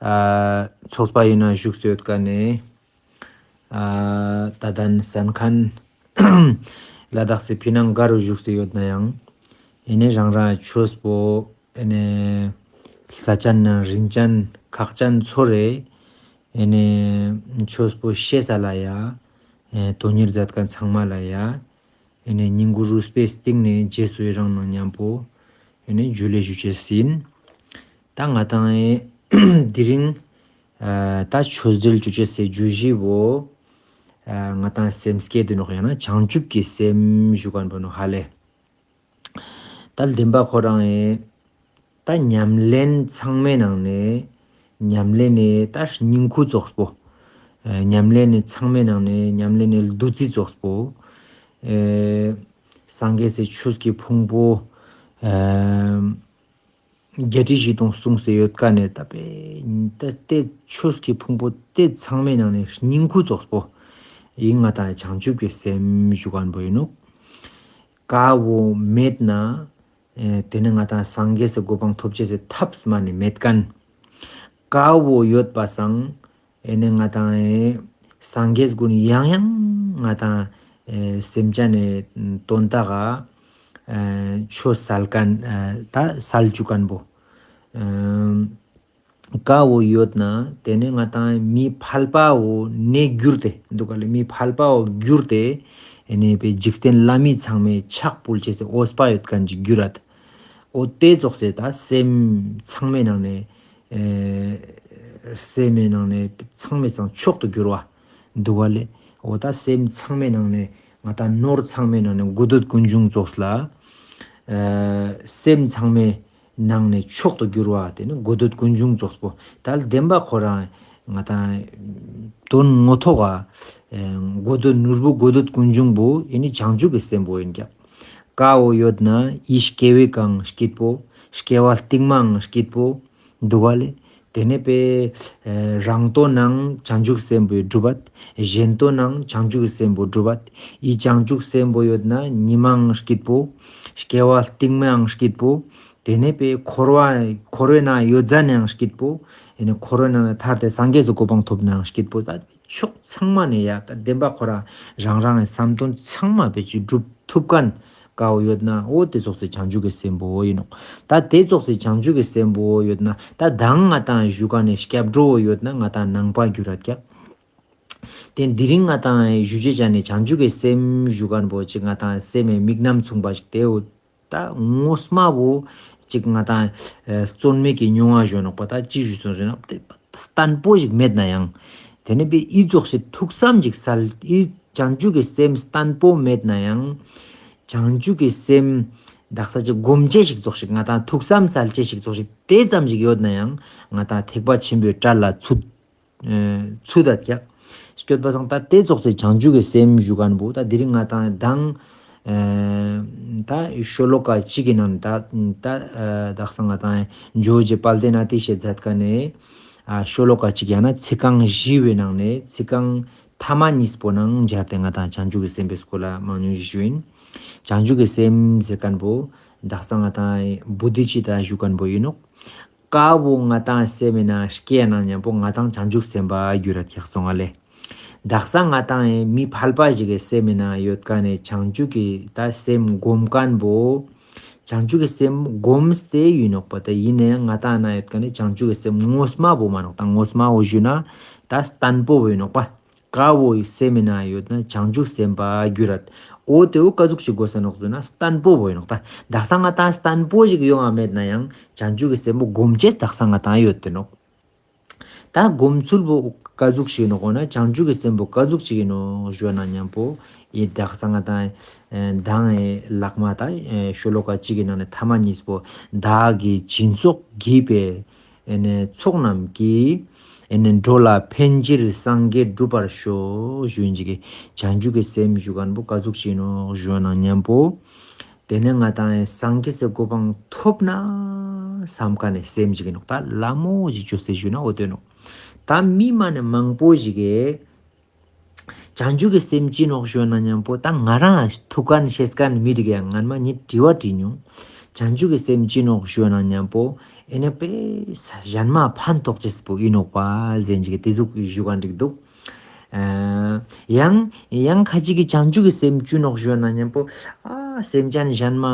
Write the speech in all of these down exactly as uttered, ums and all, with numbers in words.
ཨ་ཚོགས་པ་ཡིན་ན་བཞུགས་སུ་ཡོད་ཀ་ནས། ཨ་ད་ལྟ་ནི་གསན་མཁན་ལ་དྭགས་སི་ཕི་ནང་ག་རུ་བཞུགས་སུ་ཡོད་ན་ཡང་། ཨེ་ནི་རང་རང་ཆོས་པོ་ཨེ་ནི་ལ་ཅན་ན་རིན་ཅན་ཁག་ཅན་ཚོར་རེ། ཨེ་ནི་ཆོས་པོ་ཤེས་ས་ལ་ཡ། ཨེ་དོན་གཉེར་མཛད་མཁན་ཚང་མ་ལ་ཡ། ཨེ་ནི་སྙིང་གུ་རུས་པའི་གཏིང་ནས་རྗེས་སུ་ཡི་རང་ནང་མཉམ་པོ་ཨེ་ནི་ཇུ་ལེ་ཞུ་ཅེས་ཡིན། ད་ང་ཏང་ཨེ་དེ་རིང་ཨ་ད་ཆོས་འབྲེལ་ཞུ་ཅེས་སི་བརྗོད་གཞི་བོ་ཨ་ང་ཏང་སེམས་བསྐྱེད་དེ་ནོག་ཡང་ན་བྱང་ཆུབ་ཀྱི་སེམས་ཞུ་མཁན་པོ་ནོག་ཧ་ལེ། ད་བདེན་པ་ཁོ་རང་ཨེ་ད་ཉམས་ལེན་ཚང་མའི་ནང་ནས་ཉམས་ལེན་ནི་ད་སྙིང་ཁུ་ཙོགས་པོ། ཨ་ཉམས་ལེན་ནི་ཚང་མའི་ནང་ནས་ཉམས་ལེན་ནི་བདུད་རྩི་ཙོགས་པོ། ཨེ་སངས་རྒྱས་སི་ཆོས་ཀྱི་ཕུང་པོ་ཨ་བརྒྱད་ཁྲི་བཞི་སྟོང་གསུངས་སུ་ཡོད་ཀ་ནས་ད་པེ་ད་དེ་ཆོས་ཀྱི་ཕུང་པོ་དེ་ཚང་མའི་ནང་ནས་སྙིང་ཁུ་ཙོགས་པོ་ཡིན་ང་ཏང་བྱང་ཆུབ་ཀྱི་སེམས་ཞུ་མཁན་པོ་ཡིན་ནོག། ཀ་བོ་མེད་ན་ཨེ་དེ་ནི་ང་ཏང་སངས་རྒྱས་སི་གོ་འཕང་ཐོབ་ཅེས་སི་ཐབས་མ་ནི་མེད་མཁན། ཀ་བོ་ཡོད་པ་སང་ཨེ་ནི་ང་ཏང་ཨེ་སངས་རྒྱས་ཀུན་ཡང་ཡང་ང་ཏང་ཨེ་སེམས་ཅན་ནི་དོན་དག་ག་ཨེ་ཆོས་སལ་མཁན་ཨེ་ད་སལ་བཅུག་མཁན་པོ། ཨེ་ཀ་བོ་ཡོད་ན་དེ་ནི་ང་ཏང་མི་ཕལ་པ་བོ་ནས་གྱུར་ཏེ་འདུག་ག་ལེ། མི་ཕལ་པ་བོ་གྱུར་ཏེ་ཨེ་ནི་པེ་འཇིག་རྟེན་ལྷ་མི་ཚང་མའི་ཕྱག་ཕུལ་ཅེས་སི་འོས་པ་ཡོད་མཁན་ཅིག་གྱུར་རད། འོ་དེ་ཙོགས་སི་ད་སེམས་ཚང་མའི་ནང་ནས་ཨེ་སེམས་མའི་ནང་ནས་ཚང་མའི་སང་མཆོག་ཏུ་གྱུར་བ་འདུག་ག་ལེ། འོ་ད་སེམས་ཚང་མའི་ནང་ནས་ང་ཏང་ནོར་ཚང་མའི་ནང་ནས་དགོས་འདོད་ཀུན་འབྱུང་ཙོགས་ལ་ཨེ་སེམས་ཚང་མའི་ནང་ནས་མཆོག་ཏུ་གྱུར་བ་དེ་ནི་དགོས་འདོད་ཀུན་འབྱུང་ཙོགས་པོ། ད་བདེན་པ་ཁོ་རང་ང་ཏང་དོན་ངོ་ཐོག་ག་ཨེ་དགོས་འདོད་ནོར་བུ་དགོས་འདོད་ཀུན་འབྱུང་པོ་ཡིན་ནི་བྱང་ཆུབ་ཀྱི་སེམས་པོ་ཡིན་ཀྱག། ཀ་བོ་ཡོད་ན་ཡིད་སྐྱེ་བའང་སྐྱིད་པོ། སྐྱེ་བ་རྟིང་མའང་སྐྱིད་པོ་འདུག་ག་ལེ། དེ་ནས་པེ་ཨེ་རང་དོན་ནང་བྱང་ཆུབ་སེམས་པོ་སྒྲུབ་པ། གཞན་དོན་ནང་བྱང་ཆུབ་སེམས་པོ་སྒྲུབ་པ། ཡིད་བྱང་ཆུབ་སེམས་པོ་ཡོད་ན་ཉི་མའང་སྐྱིད་པོ། སྐྱེ་བ་རྟིང་མའང་སྐྱིད་པོ། དེ་ནས་པེ་འཁོར་བ་འཁོར་བའི་ནང་ཡོད་ཙ་ནའང་སྐྱིད་པོ། ཡིན་ནི་འཁོར་བའི་ནང་ནས་ཐར་ཏེ་སངས་རྒྱས་སི་གོ་འཕང་ཐོབ་ནའང་སྐྱིད་པོ། ད་ཕྱོགས་ཚང་མ་ནས་ཡ་ད་བདེན་པ་ཁོ་རང་རང་རང་གི་བསམ་དོན་ཚང་མ་པེ་ཅིག་སྒྲུབ་ཐུབ་མཁན་ཀ་བོ་ཡོད་ན་འོ་དེ་ཙོགས་སི་བྱང་ཆུབ་ཀྱི་སེམས་པོ་ཡིན་ནོག། ད་དེ་ཙོགས་སི་བྱང་ཆུབ་ཀྱི་སེམས་པོ་ཡོད་ན་ད་མདང་ང་ཏང་ཞུ་མཁན་ནི་སྐྱབས་འགྲོ་བོ་ཡོད་ན་ང་ཏང་ནང་པ་གྱུར་རད་ཀྱག། དེ་དེ་རིང་ང་ཏང་ཞུ་ཅེས་ཅན་ནི་བྱང་ཆུབ་ཀྱི་སེམས་ཞུ་མཁན་པོ་ཅིག་ང་ཏང་སེམས་མི་དམིགས་རྣམ་མཚུངས་པ་ཞིག་དེའོ། ད་ངོ་མ་བོ་ཅིག་ང་ཏང་ཨེ་བརྩོན་མེད་ཀྱི་མྱོང་བ་ཞུ་ནོག་པ། ད་ཅི་ཞུ་སོང་ཞུ་ན་བརྟན་པོ་ཞིག་མེད་ན་ཡང་། དེ་ནས་པེ་ཨི་ཙོགས་སི་ཐུགས་བསམ་ཅིག་སལ་ཨི་བྱང་ཆུབ་ཀྱི་སེམས་བརྟན་པོ་མེད་ན་ཡང་། བྱང་ཆུབ་ཀྱི་སེམས་དག་ས་ཅིག་སྒོམ་ཅེས་ཞིག་ཙོགས་ཤིག་ང་ཏང་ཐུགས་བསམ་སལ་ཅེས་ཞིག་ཙོགས་ཤིག་དེ་ཙམ་ཞིག་ཡོད་ན་ཡང་ང་ཏང་ཐེག་པ་ཆེན་པོའི་གྲལ་ལ་ཚུད། ཨེ་ཚུད་ད་ཀྱག། སྐྱོད་པ་སང་ད་དེ་ཙོགས་སི་བྱང་ཆུབ་ཀྱི་སེམས་ཞུ་མཁན་པོ་ད་དེ་རིང་ང་ཏང་མདང་ཨེ་ད་ཤོ་ལོ་ཀ་གཅིག་གི་ནང་ད་ད་ཨེ་དག་ས་ང་ཏང་ཇོ་བོ་རྗེ་དཔལ་ལྡན་ཨ་ཏི་ཤས་མཛད་མཁན་ནི་ཨ་ཤོ་ལོ་ཀ་གཅིག་ཡང་ན་ཚིག་རྐང་བཞི་བོའི་ནང་ནས་ཚིག་རྐང་ཐ་མ་གཉིས་པོ་ནང་སྦྱར་ཏེ་ང་ཏང་བྱང་ཆུབ་ཀྱི་སེམས་པའི་སྐོར་ལ་མང་ཉུང་ཞིག་ཞུ་ཡིན། བྱང་ཆུབ་ཀྱི་སེམས་ཟེར་མཁན་པོ་དག་ས་ང་ཏང་བོ་དྷི་ཙིཏྟ་ཞུ་མཁན་པོ་ཡིན་ནོག། ཀ་བོ་ང་ཏང་སེམས་མི་ནང་སྐྱེས་ན་མཉམ་པོ་ང་ཏང་བྱང་ཆུབ་སེམས་དཔའ་གྱུར་ར་ཀྱག་སོང་ང་ལེ། དག་ས་ང་ཏང་ཨེ་མི་ཕལ་པ་ཞིག་གི་སེམས་མི་ནང་ཡོད་མཁན་ནི་བྱང་ཆུབ་ཀྱི་ད་སེམས་སྒོམ་མཁན་པོ། བྱང་ཆུབ་ཀྱི་སེམས་སྒོམ་སྟེ་ཡིན་ནོག་པ། ད་ཡིན་ནའང་ང་ཏང་ནང་ཡོད་མཁན་ནི་བྱང་ཆུབ་ཀྱི་སེམས་ངོ་མ་བོ་མ་ནོག། ད་ངོ་མ་བོ་ཞུ་ན་ད་བརྟན་པོ་བོ་ཡིན་ནོག་པ། ཀ་བོ་སེམས་མི་ནང་ཡོད་ན་བྱང་ཆུབ་སེམས་དཔའ་གྱུར་ར། འོ་དེ་བོ་ཀ་ཟུག་ཅིག་དགོས་ས་ནོག་ཟེར་ན་བརྟན་པོ་བོ་ཡིན་ནོག། ད་དག་ས་ང་ཏང་བརྟན་པོ་ཞིག་ཡོང་ང་མེད་ན་ཡང་བྱང་ཆུབ་ཀྱི་སེམས་པོ་སྒོམ་ཅེས་དག་ས་ང་ཏང་ཡོད་དེ་ནོག། ད་སྒོམ་ཚུལ་བོ་ཀ་ཟུག་ཞིག་ཡིན་ནོག་འོ་ན་བྱང་ཆུབ་ཀྱི་སེམས་པོ་ཀ་ཟུག་ཅིག་ཡིན་ནོག་ཞུ་ན་མཉམ་པོ་ཡི་དག་ས་ང་ཏང་ཨེ་མདང་ཨེ་ལྷག་མ་ད་ཨེ་ཤོ་ལོ་ཀ་གཅིག་གི་ནང་ནས་ཐ་མ་གཉིས་པོ་བདག་གིས་སྦྱིན་སོགས་བགྱིས་པའི་ཨེ་ནས་ཚོགས་རྣམས་ཀྱིས། ཨེ་ནས་འགྲོ་ལ་ཕན་ཕྱིར་སངས་རྒྱས་འགྲུབ་པར་ཤོག་ཞུ་ཡིན་ཅིག་གི་བྱང་ཆུབ་ཀྱི་སེམས་ཞུ་མཁན་པོ་ཀ་ཟུག་ཞིག་ཡིན་ནོག་ཞུ་ན་མཉམ་པོ། དེ་ནས་ང་ཏང་ཨེ་སངས་རྒྱས་སི་གོ་འཕང་ཐོབ་ན་བསམ་མཁན་ནི་སེམས་ཞིག་ཡིན་ནོག། ད་ལ་མོ་ཞིག་བཅོས་ཏེ་ཞུ་ན་འོ་དེ་ནོག། ད་མི་མ་ནི་མང་པོ་ཞིག་གི་བྱང་ཆུབ་ཀྱི་སེམས་ཅི་ནོག་ཞུ་ན་མཉམ་པོ་ད་ང་རང་ཐུགས་མཁན་ཤེས་མཁན་མི་རིགས་ཡང་སྔན་མ་ཉིད་དྲི་བ་དྲིས་མྱོང་ བྱང་ཆུབ་ཀྱི་སེམས་ཅི་ནོག་ཞུ་ན་ཉམ་པོ་ཨེ་ནེ་པེ་ས་གཞན་མ་ཕན་ཐོགས་ཅེས་པོ་ཨིན་ནོག་པ་ཟེར་ཅིག་ཏེ་ཟུག་ཞུ་ཁན་ཅིག་དུག། ཨ་ཡང་ཡང་ཁ་ཅིག་གི་བྱང་ཆུབ་ཀྱི་སེམས་ཅི་ནོག་ཞུ་ན་ཉམ་པོ་ཨ་སེམས་ཅན་གཞན་མ་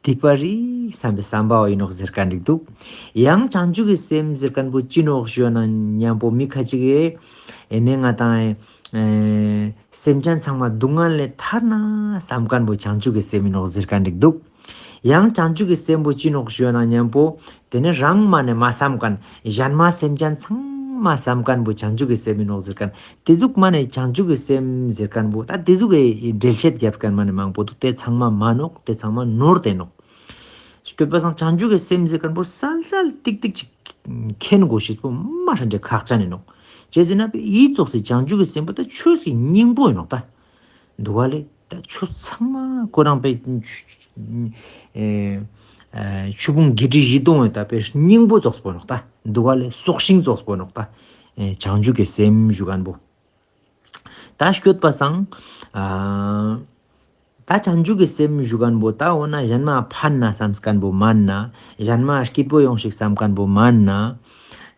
སྡིག་པ་རིག་སམ་པའི་སམ་པ་བོ་ཨིན་ནོག་ཟེར་ཁན་ཅིག་དུག། ཡང་བྱང་ཆུབ་ཀྱི་སེམས་ཟེར་ཁན་པོ་ཅི་ནོག་ཞུ་ན་ཉམ་པོ་མི་ཁ་ཅིག་གི་ཨེ་ནེ་ང་དང་ཨེ་སེམས་ཅན་ཚང་མ་སྡུག་བསྔལ་ལས་ཐར་ན་སམ་ཁན་པོ་བྱང་ཆུབ་ཀྱི་སེམས་ཨིན་ནོག་ཟེར་ཁན་ཅིག་དུག། ཡང་བྱང་ཆུབ་ཀྱི་སེམས་པོ་ཅི་ནོག་ཞུ་ན་ཉམ་པོ་ཏེ་ནེ་རང་མ་ནེ་མ་སམ་ཁན་གཞན་མ་སེམས་ཅན་ཚང་མ་སམ་ཁན་པོ་བྱང་ཆུབ་ཀྱི་སེམས་ཨིན་ནོག་ཟེར་ཁན། ཏེ་ཟུག་མ་ནེ་བྱང་ཆུབ་ཀྱི་སེམས་ཟེར་ཁན་པོ་ད་ཏེ་ཟུག་གི་འགྲེལ་བཤད་རྒྱབ་ཁན་མ་ནེ་མང་པོ་དུག། ཏེ་ཚང་མ་མ་ནོག། ཏེ་ཚང་མ་ནོར་ཏེ་ནོག། སྐྱོད་པ་སང་བྱང་ཆུབ་ཀྱི་སེམས་ཟེར་ཁན་པོ་སལ་སལ་ཏིག་ཏིག་ཅིག་མཁྱེན་དགོས་ཤེས་པོ་མ་ཧྲན་ཏེ་ཁག་ཅན་ཨིན་ནོག། ཅི་ཟེར་ན་པེ་ཨི་ཙོགས་སི་བྱང་ཆུབ་ཀྱི་སེམས་པོ་ད་ཆོས་སི་སྙིང་པོ་ཨིན་ནོག་ད། དུག་ག་ལེ། ད་ཆོས་ཚང་མ་ཁོ་རང་པེ་ཨེ་ཨེ་ཆོས་ཕུང་བརྒྱད་ཁྲི་བཞི་སྟོང་ངི་ད་པེ་སྙིང་པོ་ཙོགས་པོ་ཨིན་ནོག་ད། དུག་ག་ལེ། སྲོག་ཤིང་ཙོགས་པོ་ཨིན་ནོག་ད། ཨེ་བྱང་ཆུབ་ཀྱི་སེམས་ཞུ་ཁན་པོ། ད་སྐྱོད་པ་སང་ཨ་ད་བྱང་ཆུབ་ཀྱི་སེམས་ཞུ་ཁན་པོ་ད་འོ་ན་གཞན་མ་ཕན་ན་སམ་ཁན་པོ་མན་ན། གཞན་མ་སྐྱིད་པོ་ཡོང་ཤིག་སམ་ཁན་པོ་མན་ན།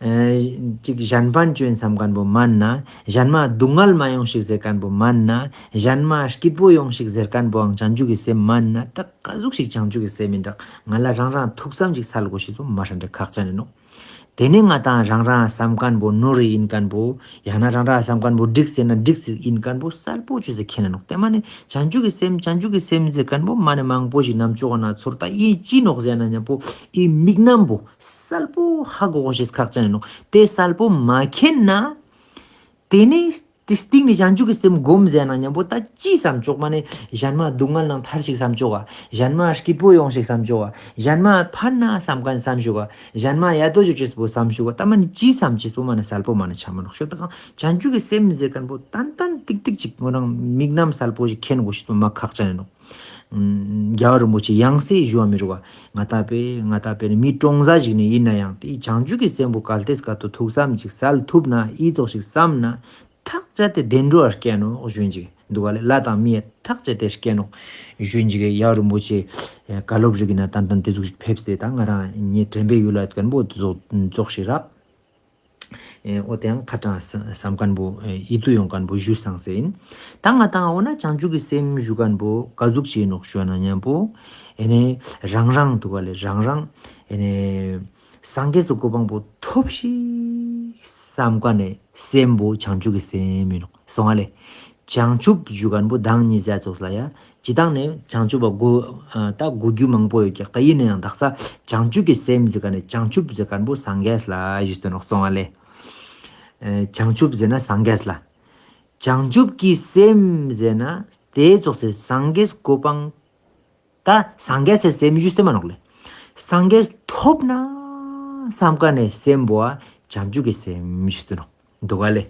ཨེ་ཅིག་གཞན་ཕན་ཅོ་ཨིན་སམ་ཁན་པོ་མན་ན། གཞན་མ་སྡུག་བསྔལ་མ་ཡོང་ཤིག་ཟེར་ཁན་པོ་མན་ན། གཞན་མ་སྐྱིད་པོ་ཡོང་ཤིག་ཟེར་ཁན་པོའང་བྱང་ཆུབ་ཀྱི་སེམས་མན་ན། ད་ག་ཟུག་ཞིག་བྱང་ཆུབ་ཀྱི་སེམས་ཨིན་དྲག། ང་ལ་རང་རང་ཐུགས་བསམ་ཅིག་སལ་དགོས་ཤེས་པོ་མ་ཧྲན་ཏེ་ཁག་ཅན་ཨིན་ནོག། ཏེ་ནེ་ང་དང་རང་རང་སམ་ཁན་པོ་ནོར་རེ་ཨིན་ཁན་པོ་ཡང་ན་རང་རང་སམ་ཁན་པོ་འགྲིག་ཟེར་ན་འགྲིག་ཟེར་ཨིན་ཁན་པོ་སལ་པོ་ཅོས་ཏེ་མཁྱེན་ན་ནོག། ཏེ་མ་ནེ་བྱང་ཆུབ་ཀྱི་སེམས་བྱང་ཆུབ་ཀྱི་སེམས་ཟེར་ཁན་པོ་མ་ནེ་མང་པོ་ཞིག་ནམ་ཅོག་ན་ཚོར་ད་ཨི་ཅི་ནོག་ཟེར་ན་ཉམ་པོ་ཨི་དམིགས་རྣམ་པོ་སལ་པོ་ཧ་གོ་དགོས་ཤེས་ཁག་ཅན་ཨིན་ནོག། ཏེ་སལ་པོ་མ་མཁྱེན་ན་ཏེ་ནེ་ཏེ་སྟིང་ནེ་བྱང་ཆུབ་ཀྱི་སེམས་སྒོམ་ཟེར་ན་ཉམ་པོ་ད་ཅི་སམ་ཅོག་མ་ནེ་གཞན་མ་སྡུག་བསྔལ་ནང་ཐར་ཤིག་སམ་ཅོག་ག། གཞན་མ་སྐྱིད་པོ་ཡོང་ཤིག་སམ་ཅོག་ག། གཞན་མ་ཕན་ན་སམ་ཁན་སམ་ཤུག་ག། གཞན་མ་ཡ་ཏོ་ཅོ་ཅེས་པོ་སམ་ཤུག་ག། ད་མ་ནེ་ཅི་སམ་ཅེས་པོ་མ་ནེ་སལ་པོ་མ་ནེ་ཆ་མ་ནོག། སྐྱོད་པ་སང་བྱང་ཆུབ་ཀྱི་སེམས་ཟེར་ཁན་པོ་ཏན་ཏན་ཏིག་ཏིག་ཅིག་ཁོ་རང་དམིགས་རྣམ་སལ་པོ་ཞིག་མཁྱེན་དགོས་ཤེས་པོ་མ་ཁག་ཅན་ཨིན་ནོག། རྒྱལ་བ་རིན་པོ་ཆེ་ཡང་སེ་ཞུ་བ་མི་རུ་བ། ང་ད་པེ་ང་ད་པེ་ནི་མི་གྲོང་ཟ་ཞིག་ནི་ཨིན་ན་ཡང་ཏེ་བྱང་ཆུབ་ཀྱི་སེམས་པོ་གལ་ཏེ་སྐབས་དུ་ཐུགས་བསམ་ཅིག་སལ་ཐུབ་ན་ཨི་ཙོགས་ཤིག་སམ་ན་ཐག་ཆད་དེ་བདེ་འགྲོ་བ་སྐྱེ་ནོག་ཞུ་ཨིན་ཅིག་དུག་ག་ལེ། ལྷ་དང་མི་ཡ་ཐག་ཆད་དེ་སྐྱེ་ནོག་ཞུ་ཨིན་ཅིག། ཡ་རིན་པོ་ཆེ་ཨེ་བཀའ་སློབ་རིག་གི་ན་ཏན་ཏན་ཏེ་ཟུག་ཞིག་ཕེབས་ཏེ་ད་ང་རང་ངའི་དྲན་པའི་ཡུལ་ལ་ཡོད་ཁན་པོ་ཙོགས་ཙོགས་ཤིག་རག། ཨེ་འོ་ཏེ་ཡང་ཁ་ཏང་སམ་ཁན་པོ་ཨེ་ཡིད་དུ་ཡོང་ཁན་པོ་ཞུ་སང་སེ་ཨིན། ད་ང་དང་འོ་ན་བྱང་ཆུབ་ཀྱི་སེམས་ཞུ་ཁན་པོ་ག་ཟུག་ཅིག་ཨིན་ནོག་ཞུ་ན་ཉམ་པོ་ཨེ་ནེ་རང་རང་དུག་ག་ལེ། རང་རང་ཨེ་ནེ་སངས་རྒྱས་སི་གོ་འཕང་པོ་ཐོབ་ཤིག་སམ་ཁན་ནི་སེམས་པོ་བྱང་ཆུབ་ཀྱི་སེམས་ཨིན་ནོག་སོང་ང་ལེ། བྱང་ཆུབ་ཞུ་ཁན་པོ་དང་ཉིས་བརྒྱ་ཙོགས་ལ་ཡ། ཅི་དང་ནེ་བྱང་ཆུབ་པ་གོ་ཨ་ད་གོ་རྒྱུ་མང་པོ་ཡོད་ཀྱག། ད་ཨིན་ན་ཡང་དག་ས་བྱང་ཆུབ་ཀྱི་སེམས་ཟེར་ཁན་ནི་བྱང་ཆུབ་ཟེར་ཁན་པོ་སངས་རྒྱས་ལ་ཞུས་ཏེ་ནོག་སོང་ང་ལེ། ཨེ་བྱང་ཆུབ་ཟེར་ན་སངས་རྒྱས་ལ། བྱང་ཆུབ་ཀྱི་སེམས་ཟེར་ན་ཏེ་ཙོགས་སི་སངས་རྒྱས་གོ་འཕང་ད་སངས་རྒྱས་སི་སེམས་ཞུས་ཏེ་མ་ནོག་ལེ། སངས་རྒྱས་ཐོབ་ན་སམ་ཁན་ནི་སེམས་པོ་བྱང་ཆུབ་ཀྱི་སེམས་ཞུས་ཏེ་ནོག། དུག་ག་ལེ།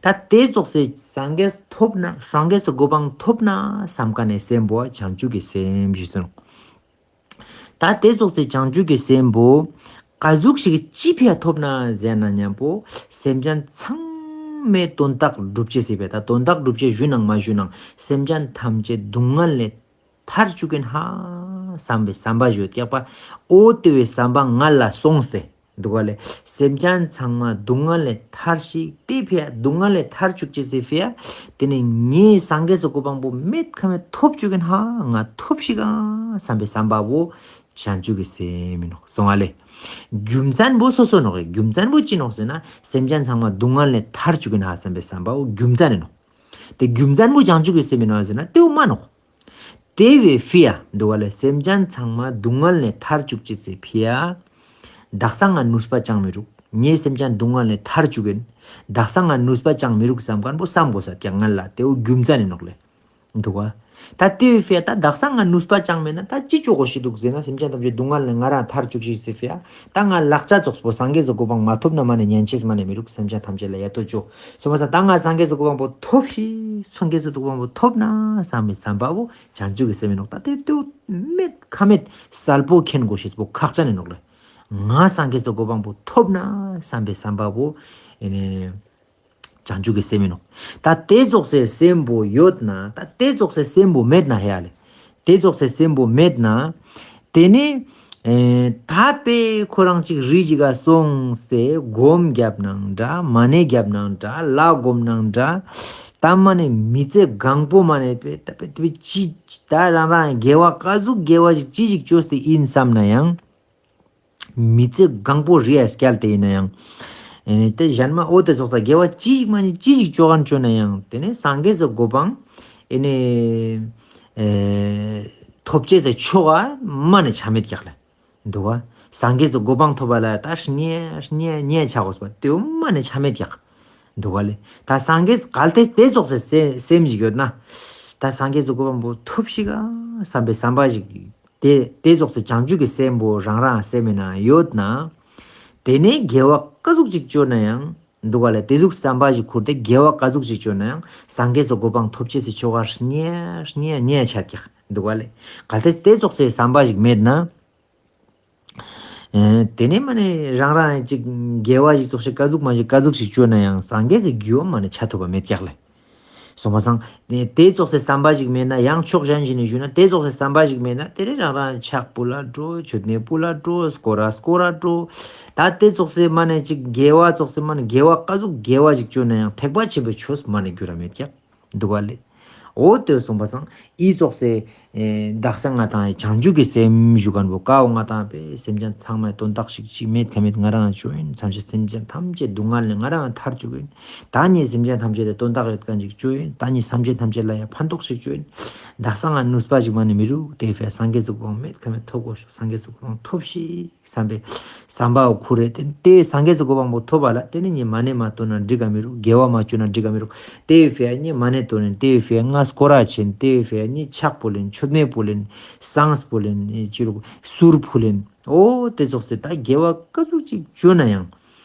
ད་ཏེ་ཙོགས་སི་སངས་རྒྱས་ཐོབ་ན་སངས་རྒྱས་སི་གོ་འཕང་ཐོབ་ན་སམ་ཁན་ནི་སེམས་པོ་བྱང་ཆུབ་ཀྱི་སེམས་ཞུས་ཏེ་ནོག། ད་ཏེ་ཙོགས་སི་བྱང་ཆུབ་ཀྱི་སེམས་པོ་ག་ཟུག་ཞིག་ཅི་ཕི་ཡ་ཐོབ་ན་ཟེར་ན་ཉམ་པོ་སེམས་ཅན་ཚང་མའི་དོན་དག་སྒྲུབ་ཅེས་སི་ཕི་ཡ། ད་དོན་དག་སྒྲུབ་ཅེས་ཞུ་ནང་མ་ཞུ་ནང་སེམས་ཅན་ཐམས་ཅད་སྡུག་བསྔལ་ལས་ཐར་ཅུག་གིན་ཧ་སམ་པའི་སམ་པ་ཞུ་ཀྱག་པ། འོ་ཏེ་བོའི་སམ་པ་ང་ལ་སོང་སྟེ་དུག་ག་ལེ། སེམས་ཅན་ཚང་མ་སྡུག་བསྔལ་ལས་ཐར་ཤིག། ཏེ་ཕི་ཡ་སྡུག་བསྔལ་ལས་ཐར་ཅུག་ཅེས་སི་ཕི་ཡ་ཏེ་ནེ་ངའི་སངས་རྒྱས་སི་གོ་འཕང་པོ་མེད་ཁ་མེད་ཐོབ་ཅུག་གིན་ཧ་ང་ཐོབ་ཤིག་ག་སམ་པའི་སམ་པ་བོ་བྱང་ཆུབ་ཀྱི་སེམས་ཨིན་ནོག་སོང་ང་ལེ། རྒྱུ་མཚན་བོ་སོ་སོ་ནོག། རྒྱུ་མཚན་བོ་ཅི་ནོག་ཟེར་ན་སེམས་ཅན་ཚང་མ་སྡུག་བསྔལ་ལས་ཐར་ཅུག་གིན་ཧ་སམ་པའི་སམ་པ་བོ་རྒྱུ་མཚན་ཨིན་ནོག། ཏེ་རྒྱུ་མཚན་བོ་བྱང་ཆུབ་ཀྱི་སེམས་ཨིན་ནོག་ཟེར་ན་ཏེ་བོ་མ་ནོག། ཏེ་བོའི་ཕི་ཡ་དུག་ག་ལེ། སེམས་ཅན་ཚང་མ་སྡུག་བསྔལ་ལས་ཐར་ཅུག་ཅེས་སི་ཕི་ཡ་དག་ས་ང་ནུས་པ་ཅང་མི་རུག། ངའི་སེམས་ཅན་སྡུག་བསྔལ་ལས་ཐར་ཅུག་གིན་དག་ས་ང་ནུས་པ་ཅང་མི་རུག་སམ་ཁན་བོ་སམ་གོས་ས་ཀྱག་ང་ལ་ཏེ་བོ་རྒྱུ་མཚན་ཨིན་ནོག་ལེ། དུག་ག། ད་ཏེ་བོའི་ཕི་ཡ་ད་དག་ས་ང་ནུས་པ་ཅང་མེད་ན་ད་ཅི་ཅོ་གོས་ཤེས་དུག་ཟེར་ན་སེམས་ཅན་ཐམས་ཅད་སྡུག་བསྔལ་ལས་ང་རང་ཐར་ཅུག་ཅེས་སི་ཕི་ཡ་ད་ང་ལག་ཆ་ཙོགས་པོ་སངས་རྒྱས་སི་གོ་འཕང་མ་ཐོབ་ན་མ་ནེ་ཉན་ཅེས་མ་ནེ་མི་རུག། སེམས་ཅན་ཐམས་ཅད་ལ་ཡ་ཏོ་ཅོ། སོང་པ་སང་ད་ང་སངས་རྒྱས་སི་གོ་འཕང་པོ་ཐོབ་ཤིག། སངས་རྒྱས་སི་གོ་འཕང་པོ་ཐོབ་ན་སམ་པའི་སམ་པ་བོ་བྱང་ཆུབ་ཀྱི་སེམས་ཨིན་ནོག། ད་ཏེ་ཏེ་བོ་མེད་ཁ་མེད་སལ་པོ་མཁྱེན་གོས་ཤེས་པོ་ཁག་ཅན་ཨིན་ནོག་ལེ། ང་སངས་རྒྱས་སི་གོ་འཕང་པོ་ཐོབ་ན་སམ་པའི་སམ་པ་བོ་ཨེ་ནེ་བྱང་ཆུབ་ཀྱི་སེམས་ཨིན་ནོག། ད་ཏེ་ཙོགས་སི་སེམས་པོ་ཡོད་ན་ད་ཏེ་ཙོགས་སི་སེམས་པོ་མེད་ན་ཧེ་ཡ་ལེ། ཏེ་ཙོགས་སི་སེམས་པོ་མེད་ན་ ཏེ་ནེ་ཨེ་ད་པེ་ཁོ་རང་ཅིག་རི་ཞིག་ག་སོང་སྟེ་སྒོམ་རྒྱབ་ནང་འདྲ་མ་ཎི་རྒྱབ་ནང་འདྲ་ལྷ་སྒོམ་ནང་འདྲ། ད་མ་ནེ་མི་ཚེ་གང་པོ་མ་ནེ་པེ་ད་པེ་ད་པེ་ཅི་ད་རང་རང་དགེ་བ་ཀ་ཟུག་དགེ་བ་ཞིག་ཅི་ཞིག་བཅོས་ཏེ་ཨིན་བསམ་ན་ཡང་། མི་ཚེ་གང་པོ་རི་ཡ་སྐྱལ་ཏེ་ཨིན་ན་ཡང་། ཨེ་ནེ་ཏེ་ཞན་མ་འོ་ཏེ་ཙོགས་ས་དགེ་བ་ཅི་ཞིག་མ་ནེ་ཅི་ཞིག་བཅོ་གར་བཅོ་ན་ཡང་ཏེ་ནེ་སངས་རྒྱས་སི་གོ་འཕང་ཨེ་ནེ་ཨེ་ཐོབ་ཅེས་སི་ཆོ་ག་མ་ནེ་ཆ་མེད་ཀྱག་ལེ། འདུག་ག། སངས་རྒྱས་སི་གོ་འཕང་ཐོབ་པ་ལ་ད་ཉེ་ཉེ་ཉེ་ཆ་དགོས་པ་ཏེ་མ་ནེ་ཆ་མེད་ཀྱག། འདུག་ག་ལེ། ད་སངས་རྒྱས་གལ་ཏེ་ཏེ་ཙོགས་སི་སེམས་ཤིག་ཡོད་ན། ད་སངས་རྒྱས་སི་གོ་འཕང་པོ་ཐོབ་ཤིག་ག་བསམ་པའི་བསམ་པ་ཞིག་ཏེ་ཏེ་ཙོགས་སི་བྱང་ཆུབ་ཀྱི་སེམས་པོ་རང་རང་སེམས་མི་ནང་ཡོད་ན། ཏེ་ནེ་དགེ་བ་ཀ་ཟུག་ཅིག་བཅོ་ན་ཡང་། འདུག་ག་ལེ། ཏེ་ཟུག་བསམ་པ་ཞིག་ཁུར་ཏེ་དགེ་བ་ཀ་ཟུག་ཅིག་བཅོ་ན་ཡང་སངས་རྒྱས་སི་གོ་འཕང་ཐོབ་ཅེས་སི་ཆོ་ག་ཉེ་ཉེ་ཉེ་ཆ་ཀྱག། འདུག་ག་ལེ། གལ་ཏེ་ཏེ་ཙོགས་སི་བསམ་པ་ཞིག་མེད་ན། ཨེ་ཏེ་ནེ་མ་ནེ་རང་རང་ཅིག་དགེ་བ་ཞིག་ཙོགས་ཤིག་ཀ་ཟུག་མ་ཞིག་ཀ་ཟུག་ཞིག་བཅོ་ན་ཡང་སངས་རྒྱས་སི་རྒྱུ་མ་ནེ་ཆ་ཐུབ་པ་མེད་ཀྱག་ལེ། སོང་པ་སང་ཏེ་ཏེ་ཙོགས་སི་བསམ་པ་ཞིག་མེད་ན་ཡང་ཕྱོགས་གཞན་ཞིག་ནེ་ཞུས་ན་ཏེ་ཙོགས་སི་བསམ་པ་ཞིག་མེད་ན་ཏེ་རེ་རང་རང་ཕྱག་ཕུལ་ལ་འགྲོ། མཆོད་མེ་ཕུལ་ལ་འགྲོ། སྐོར་ར་སྐོར་ར་འགྲོ། ད་ཏེ་ཙོགས་སི་མ་ནེ་ཅིག་དགེ་བ་ཙོགས་སི་མ་ནེ་དགེ་བ་ཀ་ཟུག་དགེ་བ་ཞིག་བཅོ་ན་ཡང་ཐེག་པ་ཆེན་པོའི་ཆོས་མ་ནེ་འགྱུར་ར་མེད་ཀྱག། འདུག་ག་ལེ། འོ་ཏེ་སོང་པ་སང་འི་ཙོགས་སི་ཨེ་དག་ས་ང་དང་བྱང་ཆུབ་ཀྱི་སེམས་ཞུ་ཁན་པོ་ཀ་བོ་ང་དང་པེ་སེམས་ཅན་ཚང་མའི་དོན་དག་ཞིག་ཅིག་མེད་ཁ་མེད་ང་རང་བཅོ་ཨིན། སེམས་ཅན་སེམས་ཅན་ཐམས་ཅད་སྡུག་བསྔལ་ནེ་ང་རང་ཐར་བཅུག་ཨིན། ད་ནི་སེམས་ཅན་ཐམས་ཅད་ལ་དོན་དག་ཡོད་ཁན་ཅིག་བཅོ་ཨིན། ད་ནི་སེམས་ཅན་ཐམས་ཅད་ལ་ཡང་ཕན་ཐོགས་ཤིག་བཅོ་ཨིན། དག་ས་ང་ནུས་པ་ཞིག་མ་ནེ་མི་རུག། ཏེ་ཕི་ཡ་སངས་རྒྱས་སི་གོ་འཕང་མེད་ཁ་མེད་ཐོབ་དགོས་ཤོག། སངས་རྒྱས་སི་གོ་འཕང་ཐོབ་ཤིག་བསམ་པའི་བསམ་པ་བོ་ཁུར་རེ་ཏེ་ཏེ་སངས་རྒྱས་སི་གོ་འཕང་པོ་ཐོབ་པ་ལ་ཏེ་ནེ་ནི་མ་ཎི་མ་བཏོན་ན་འགྲིག་ག་མི་རུག། དགེ་བ་མ་བཅོ་ན་འགྲིག་ག་མི་རུག། ཏེ་ཕི་ཡ་ནི་མ་ཎི་བཏོན་ནེ་ཏེ་ཕི་ཡ་ང་སྐོར་ར་ཆེན། ཏེ་ཕི་ཡ་ནི་ཕྱག་ཕུལ་ཨིན། མཆོད་མེ་ཕུལ་ཨིན། བསངས་ཕུལ་ཨིན། ཨེ་ཅི་རུག་གསུར་ཕུལ་ཨིན། འོ་ཏེ་ཙོགས་སི་ད་དགེ་བ་ཀ་ཟུག་ཅིག་བཅོ་ན་ཡང་།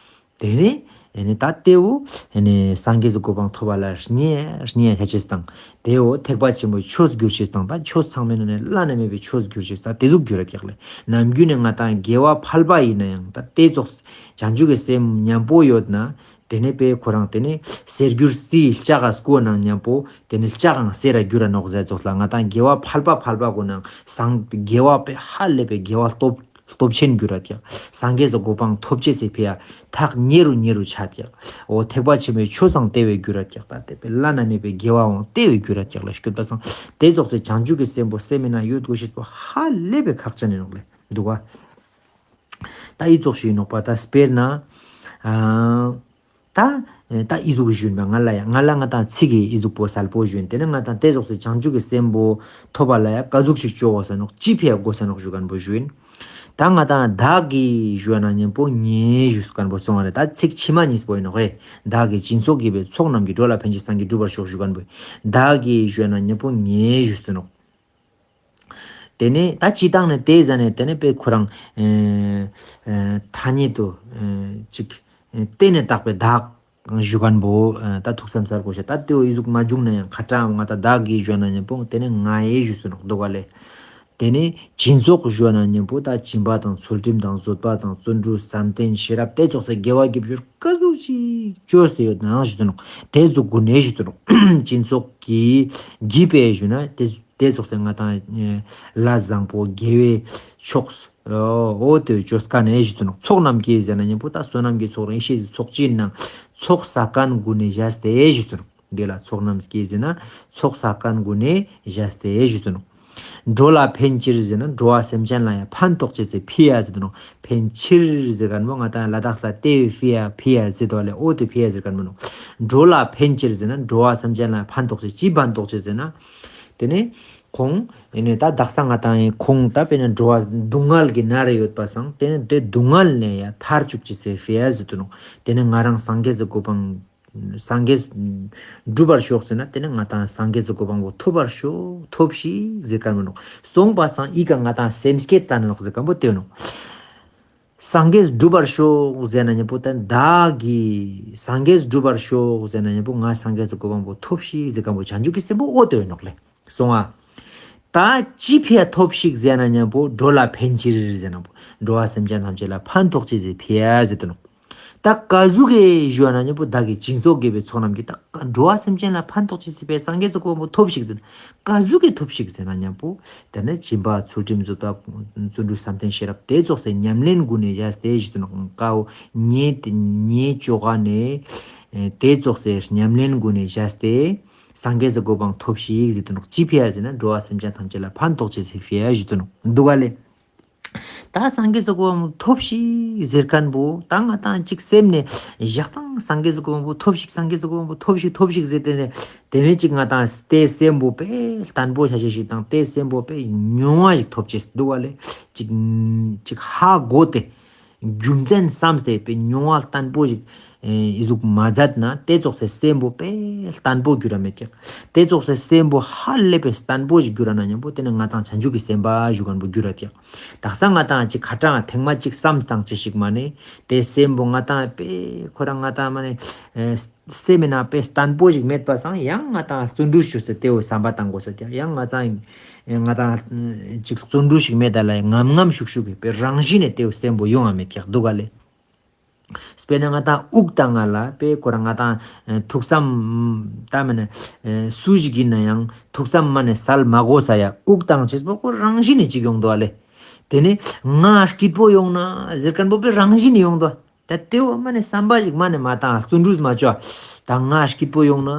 ཏེ་ནེ་ཨེ་ནེ་ད་ཏེ་བོ་ཨེ་ནེ་སངས་རྒྱས་སི་གོ་འཕང་ཐོབ་པ་ལ་ཉེ་ཉེ་ཆ་ཅེས་དང་། ཏེ་བོ་ཐེག་པ་ཆེན་པོའི་ཆོས་འགྱུར་ཅེས་དང་། ད་ཆོས་ཚང་མའི་ནང་ནེ་བླ་ན་མེད་པའི་ཆོས་འགྱུར་ཅེས་ད་ཏེ་ཟུག་འགྱུར་ར་ཀྱག་ལེ། ནམ་རྒྱུན་ནེ་ང་དང་དགེ་བ་ཕལ་པ་ཨིན་ན་ཡང་ད་ཏེ་ཙོགས་བྱང་ཆུབ་ཀྱི་སེམས་ཉམ་པོ་ཡོད་ན། ཏེ་ནེ་པེ་ཁོ་རང་ཏེ་ནེ་གསེར་འགྱུར་རྩིའི་ལྕགས་ཀ་སྐོ་ནང་ཉམ་པོ་ཏེ་ནེ་ལྕགས་ཀའང་གསེར་ར་འགྱུར་ར་ནོག་ཟེར་ཙོགས་ལ་ང་དང་དགེ་བ་ཕལ་པ་ཕལ་པ་གོ་ནང་སངས་དགེ་བ་པེ་ཧ་ལས་པའི་དགེ་བ་སྟོབས་སྟོབས་ཆེན་འགྱུར་ར་ཀྱག། སངས་རྒྱས་སི་གོ་འཕང་ཐོབ་ཅེས་སི་ཕི་ཡ་ཐག་ཉེ་རུ་ཉེ་རུ་ཆ་ཀྱག། འོ་ཐེག་པ་ཆེན་པོའི་ཆོས་སང་ཏེ་བོའི་འགྱུར་ར་ཀྱག། ད་ཏེ་བོའི་བླ་ན་མེད་པའི་དགེ་བའང་ཏེ་བོའི་འགྱུར་ར་ཀྱག་ལེ། སྐྱོད་པ་སང་ཏེ་ཙོགས་སི་བྱང་ཆུབ་ཀྱི་སེམས་པོ་སེམས་མི་ནང་ཡོད་དགོས་ཤེས་པོ་ཧ་ལས་པའི་ཁག་ཅན་ཨིན་ནོག་ལེ། འདུག་ག། ད་འི་ཙོགས་ཤིག་ཨིན་ནོག་པ། ད་སྤེར་ན་ཨ་ད་ད་འི་ཟུག་གི་ཞུན་པ་ང་ལ་ཡ་ང་ལ་ང་དང་ཚིག་གི་འི་ཟུག་པོ་སལ་པོ་ཞུན། ཏེ་ནེ་ང་དང་ཏེ་ཙོགས་སི་བྱང་ཆུབ་ཀྱི་སེམས་པོ་ཐོབ་པ་ལ་ཡ་ཀ་ཟུག་ཞིག་བཅོ་དགོས་ས་ནོག། ཅི་ཕི་ཡ་དགོས་ས་ནོག་ཞུ་ཁན་པོ་ཞུན། ད་ང་དང་བདག་གིས་ཞུ་ན་ཉམ་པོ་ངས་ཞུས་ཁན་པོ་སོང་བ་རེད། ད་ཚིག་ཕྱི་མ་གཉིས་པོ་ཨིན་ནོག་ཧེ། བདག་གིས་སྦྱིན་སོགས་བགྱིས་པའི་ཚོགས་རྣམས་ཀྱིས། འགྲོ་ལ་ཕན་ཕྱིར་སངས་རྒྱས་འགྲུབ་པར་ཤོག་ཞུ་ཁན་པོ། བདག་གིས་ཞུ་ན་ཉམ་པོ་ངས་ཞུས་ཏེ་ནོག། ཏེ་ནེ་ད་སྤྱི་བཏང་ནེ་ཏེ་ཟ་ནེ་ཏེ་ནེ་པེ་ཁོ་རང་ཨེ་ཨེ་ཐ་སྙད་དུ་ཨེ་ཅིག་ཨེ་ཏེ་ནེ་བཏགས་པའི་བདག་ཞུ་ཁན་པོ་ཨེ་ད་ཐུགས་བསམ་སལ་དགོས་ཤེས། ད་ཏེ་བོ་འི་ཟུག་མ་བྱུང་ན་ཡང་ཁ་ཏ་ང་ད་བདག་གིས་ཞུ་ན་ཉམ་པོ་ཏེ་ནེ་ངའི་ཞུ་སུ་ནོག་འདུག་ག་ལེ། ཏེ་ནེ་སྦྱིན་སོགས་ཞུ་ན་ཉམ་པོ་ད་སྦྱིན་པ་དང་ཚུལ་ཁྲིམས་དང་བཟོད་པ་དང་བརྩོན་འགྲུས་བསམ་གཏན་ཤེས་རབ་ཏེ་ཙོགས་སི་དགེ་བ་དགེ་སྦྱོར་ཀ་ཟུག་ཅིག་བཅོས་ཏེ་ཡོད་ནའང་ཞུ་སུ་ནོག། ཏེ་ཟུག་གུན་ནེ་ཞུ་སུ་ནོག། སྦྱིན་སོགས་ཀྱིས་བགྱིས་པའི་ཞུ་ན་ཏེ་ཏེ་ཙོགས་སི་ང་དང་ལས་བཟང་པོ་དགེ་བའི་ཕྱོགས་འོ་ཏེ་བཅོས་ཀ་ནེ་ཞུ་སྟེ་ནོག། ཚོགས་རྣམས་ཀྱིས་ཟེར་ན་ཉམ་པོ་ད་བསོད་ནམས་ཀྱི་ཚོགས་རིང་ཤེས་ཀྱི་ཚོགས་ཅི་ནང་ཚོགས་བསགས་ཁན་གུན་ནེ་བཞག་སྟེ་ཞུ་སྟེ་ནོག། འདི་ལ་ཚོགས་རྣམས་ཀྱིས་ཟེར་ན་ཚོགས་བསགས་ཁན་གུན་ནེ་བཞག་སྟེ་ཞུ་སྟེ་ནོག། འགྲོ་ལ་ཕན་ཕྱིར་ཟེར་ན་འགྲོ་བ་སེམས་ཅན་ལ་ཡང་ཕན་ཐོགས་ཅེས་སི་ཕི་ཡ་ཟེར་ཏེ་ནོག། ཕན་ཕྱིར་ཟེར་ཁན་བོ་ང་དང་ལ་དྭགས་ལ་ཏེ་ཕི་ཡ་ཕི་ཡ་ཟེར་དོ་ལེ། འོ་ཏེ་ཕི་ཡ་ཟེར་ཁན་བོ་ནོག། འགྲོ་ལ་ཕན་ཕྱིར་ཟེར་ན་འགྲོ་བ་སེམས་ཅན་ལ་ཕན་ཐོགས་ཅེས་ཅི་ཕན་ཐོགས་ཅེས་ཟེར་ན། ཏེ་ནེ་ཁོང་ཨེ་ནེ་ད་དག་ས་ང་དང་ཁོང་ད་པེ་ནེ་འགྲོ་བ་སྡུག་བསྔལ་གྱི་ནང་རེ་ཡོད་པ་སང་ཏེ་ནེ་ཏེ་སྡུག་བསྔལ་ནེ་ཡང་ཐར་བཅུག་ཅེས་སི་ཕི་ཡ་ཟེར་ཏེ་ནོག། ཏེ་ནེ་ང་རང་སངས་རྒྱས་སི་གོ་འཕང་སངས་རྒྱས་འགྲུབ་པར་ཤོག་ཟེར་ན་ཏེ་ནེ་ང་དང་སངས་རྒྱས་སི་གོ་འཕང་པོ་ཐོབ་པར་ཤོག་ཐོབ་ཤིག་ཟེར་ཁན་བོ་ནོག། སོང་པ་སང་འི་ཀ་ང་དང་སེམས་བསྐྱེད་བཏང་ནོག་ཟེར་ཁན་བོ་ཏེ་ནོག། སངས་རྒྱས་འགྲུབ་པར་ཤོག་ཟེར་ན་ཉམ་པོ་ད་བདག་གིས་སངས་རྒྱས་འགྲུབ་པར་ཤོག་ཟེར་ན་ཉམ་པོ་ང་སངས་རྒྱས་སི་གོ་འཕང་པོ་ཐོབ་ཤིག་ཟེར་ཁན་བོ་བྱང་ཆུབ་ཀྱི་སེམས་པོ་འོ་ཏེ་ནོག་ལེ། སོང་ང་། ད་ཅི་ཕི་ཡ་ཐོབ་ཤིག་ཟེར་ན་ཉམ་པོ་འགྲོ་ལ་ཕན་ཕྱིར་ཟེར་ན་པོ་འགྲོ་བ་སེམས་ཅན་ཐམས་ཅད་ལ་ཕན་ཐོགས་ཅེས་སི་ཕི་ཡ་ཟེར་ཏེ་ནོག། ད་ཀ་ཟུག་གི་ཞུ་ན་ཉམ་པོ་བདག་གི་སྦྱིན་སོགས་དགེ་བའི་ཚོགས་རྣམས་ཀྱིས། ད་འགྲོ་བ་སེམས་ཅན་ལ་ཕན་ཐོགས་ཅེས་སི་ཕིའ་སངས་རྒྱས་སི་གོ་འཕང་པོ་ཐོབ་ཤིག་ཟེར་ན། ཀ་ཟུག་གི་ཐོབ་ཤིག་ཟེར་ན་ཉམ་པོ། དེ་ནི་སྦྱིན་པ་ཚུལ་ཁྲིམས་བཟོད་པ་བརྩོན་འགྲུས་བསམ་གཏན་ཤེས་རབ་དེ་ཙོགས་སི་ཉམས་ལེན་གུན་ནེ་བཞག་སྟེ་ཞུ་དུ་ནོག། ཀ་བོ་ཉེ་ཉེ་ཅོ་ག་ནེ་དེ་ཙོགས་སི་ཉམས་ལེན་གུན་ནེ་བཞག་སྟེ་སངས་རྒྱས་སི་གོ་འཕང་ཐོབ་ཤིག་ཟེར་དུ་ནོག། ཅི་ཕིའ་ཟེར་ན་འགྲོ་བ་སེམས་ཅན་ཐམས་ཅད་ལ་ཕན་ཐོགས་ཅེས་སི་ཕིའ་ཞུ་དུ་ནོག། འདུག་ག་ལེ། ད་སངས་རྒྱས་སི་གོ་འཕང་ཐོབ་ཤིག་ཟེར་ཁན་བོ་ད་ང་ཏང་ཅིག་སེམས་ནེ་ཞག་དང་སངས་རྒྱས་སི་གོ་འཕང་ཐོབ་ཤིག། སངས་རྒྱས་སི་གོ་འཕང་ཐོབ་ཤིག་ཐོབ་ཤིག་ཟེར་ཏེ་ནེ་དེ་ནེ་ཅིག་ང་ཏང་དེ་སེམས་པོ་དཔེ་བརྟན་པོ་ཆ་ཅེས་ཤིག་དང་དེ་སེམས་པོ་དཔེ་མྱོང་བ་ཞིག་ཐོབ་ཅེས་འདུག་ག་ལེ། ཅིག་ཅིག་ཧ་གོ་སྟེ་རྒྱུ་མཚན་བསམས་ཏེ་དཔེ་མྱོང་བ་བརྟན་པོ་ཞིག་ཨེ་ཨི་ཟུག་མ་མཛད་ན་དེ་ཙོགས་སི་སེམས་པོ་དཔེ་བརྟན་པོ་འགྱུར་ར་མེད་ཀྱག། དེ་ཙོགས་སི་སེམས་པོ་ཧ་ལས་པའི་བརྟན་པོ་ཞིག་འགྱུར་ར་ན་ཉམ་པོ་དེ་ནེ་ང་ཏང་བྱང་ཆུབ་ཀྱི་སེམས་དཔའ་ཞུ་ཁན་བོ་འགྱུར་ར་ཀྱག། དག་ས་ང་ཏང་ཅིག་ཁ་ཏང་ཐེངས་མ་ཅིག་བསམ་སྟངས་ཅི་ཞིག་མ་ནེ་དེ་སེམས་པོ་ང་ཏང་དཔེ་ཁོ་རང་ང་ཏང་མ་ནེ་ཨེ་སེམས་མི་ནང་དཔེ་བརྟན་པོ་ཞིག་མེད་པ་སང་ཡང་ང་ཏང་བརྩོན་འགྲུས་ཞུས་ཏེ་དེ་བོ་བསམ་པ་བཏང་དགོས་ས་ཀྱག། ཡང་ང་ཏང་ང་ཏང་ཅིག་བརྩོན་འགྲུས་ཤིག་མེད་ད་ལ་ངམ་ངམ་ཤུགས་ཤུགས་ཀྱི་དཔེ་རང་བཞིན་ནེ་དེ་བོ་སེམས་པོ་ཡོང་ང་མེད་ཀྱག་འདུག་ག་ལེ། དཔེར་ན་ང་ཏང་དབུགས་བཏང་ང་ལ་དཔེ་ཁོ་རང་ང་ཏང་ཐུགས་བསམ་ད་མ་ནེ་སུ་ཞིག་ཡིན་ན་ཡང་ཐུགས་བསམ་མ་ནེ་སལ་མ་དགོས་ས་ཡ་དབུགས་བཏང་ཅེས་པོ་ཁོ་རང་བཞིན་ནེ་ཅིག་ཡོང་འདུག་ག་ལེ། དེ་ནེ་ང་སྐྱིད་པོ་ཡོང་ན་ཟེར་ཁན་བོ་དཔེ་རང་བཞིན་ནེ་ཡོང་འདུག། ད་དེ་བོ་མ་ནེ་བསམ་པ་ཞིག་མ་ནེ་མ་བཏང་བརྩོན་འགྲུས་མ་ཅོ། ད་ང་སྐྱིད་པོ་ཡོང་ན་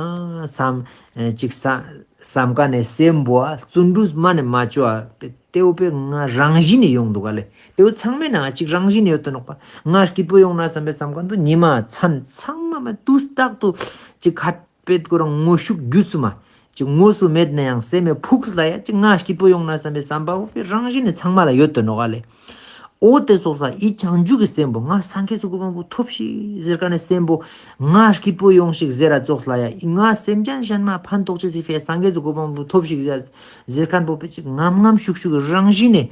བསམ་ཅིག་བསམ་ཁན་ནི་སེམས་པོ་བརྩོན་འགྲུས་མ་ནེ་མ་ཅོ། དེ་བོ་དཔེ་ང་རང་བཞིན་ནེ་ཡོང་འདུག་ག་ལེ། དེ་བོ་ཚང་མའི་ནང་ཅིག་རང་བཞིན་ནེ་ཡོད་དོ་ནོག་པ། ང་སྐྱིད་པོ་ཡོང་ན་བསམ་པའི་བསམ་ཁན་བོ་ཉི་མ་མཚན་ཚང་མ་མ་དུས་རྟག་ཏུ་ཅིག་ཁ་དཔེ་ཁོ་རང་དངོས་ཤུགས་རྒྱུས་སུ་མ་ཅིག་དངོས་སུ་མེད་ན་ཡང་སེམས་མེ་ཕུགས་ལ་ཡ་ཅིག་ང་སྐྱིད་པོ་ཡོང་ན་བསམ་པའི་བསམ་པ་བོ་དཔེ་རང་བཞིན་ནེ་ཚང་མ་ལ་ཡོད་དོ་ནོག་ག་ལེ། འོ་དེ་ཙོགས་ས་ཨི་བྱང་ཆུབ་ཀྱི་སེམས་པོ་ང་སངས་རྒྱས་སི་གོ་འཕང་པོ་ཐོབ་ཤིག་ཟེར་ཁན་ནི་སེམས་པོ་ང་སྐྱིད་པོ་ཡོང་ཤིག་ཟེར་ར་ཙོགས་ལ་ཡ་ཨི་ང་སེམས་ཅན་གཞན་མ་ཕན་ཐོགས་ཅེས་སི་ཕིའ་སངས་རྒྱས་སི་གོ་འཕང་པོ་ཐོབ་ཤིག་ཟེར་ཟེར་ཁན་བོ་དཔེ་ཅིག་ངམ་ངམ་ཤུགས་ཤུགས་རང་བཞིན་ནེ་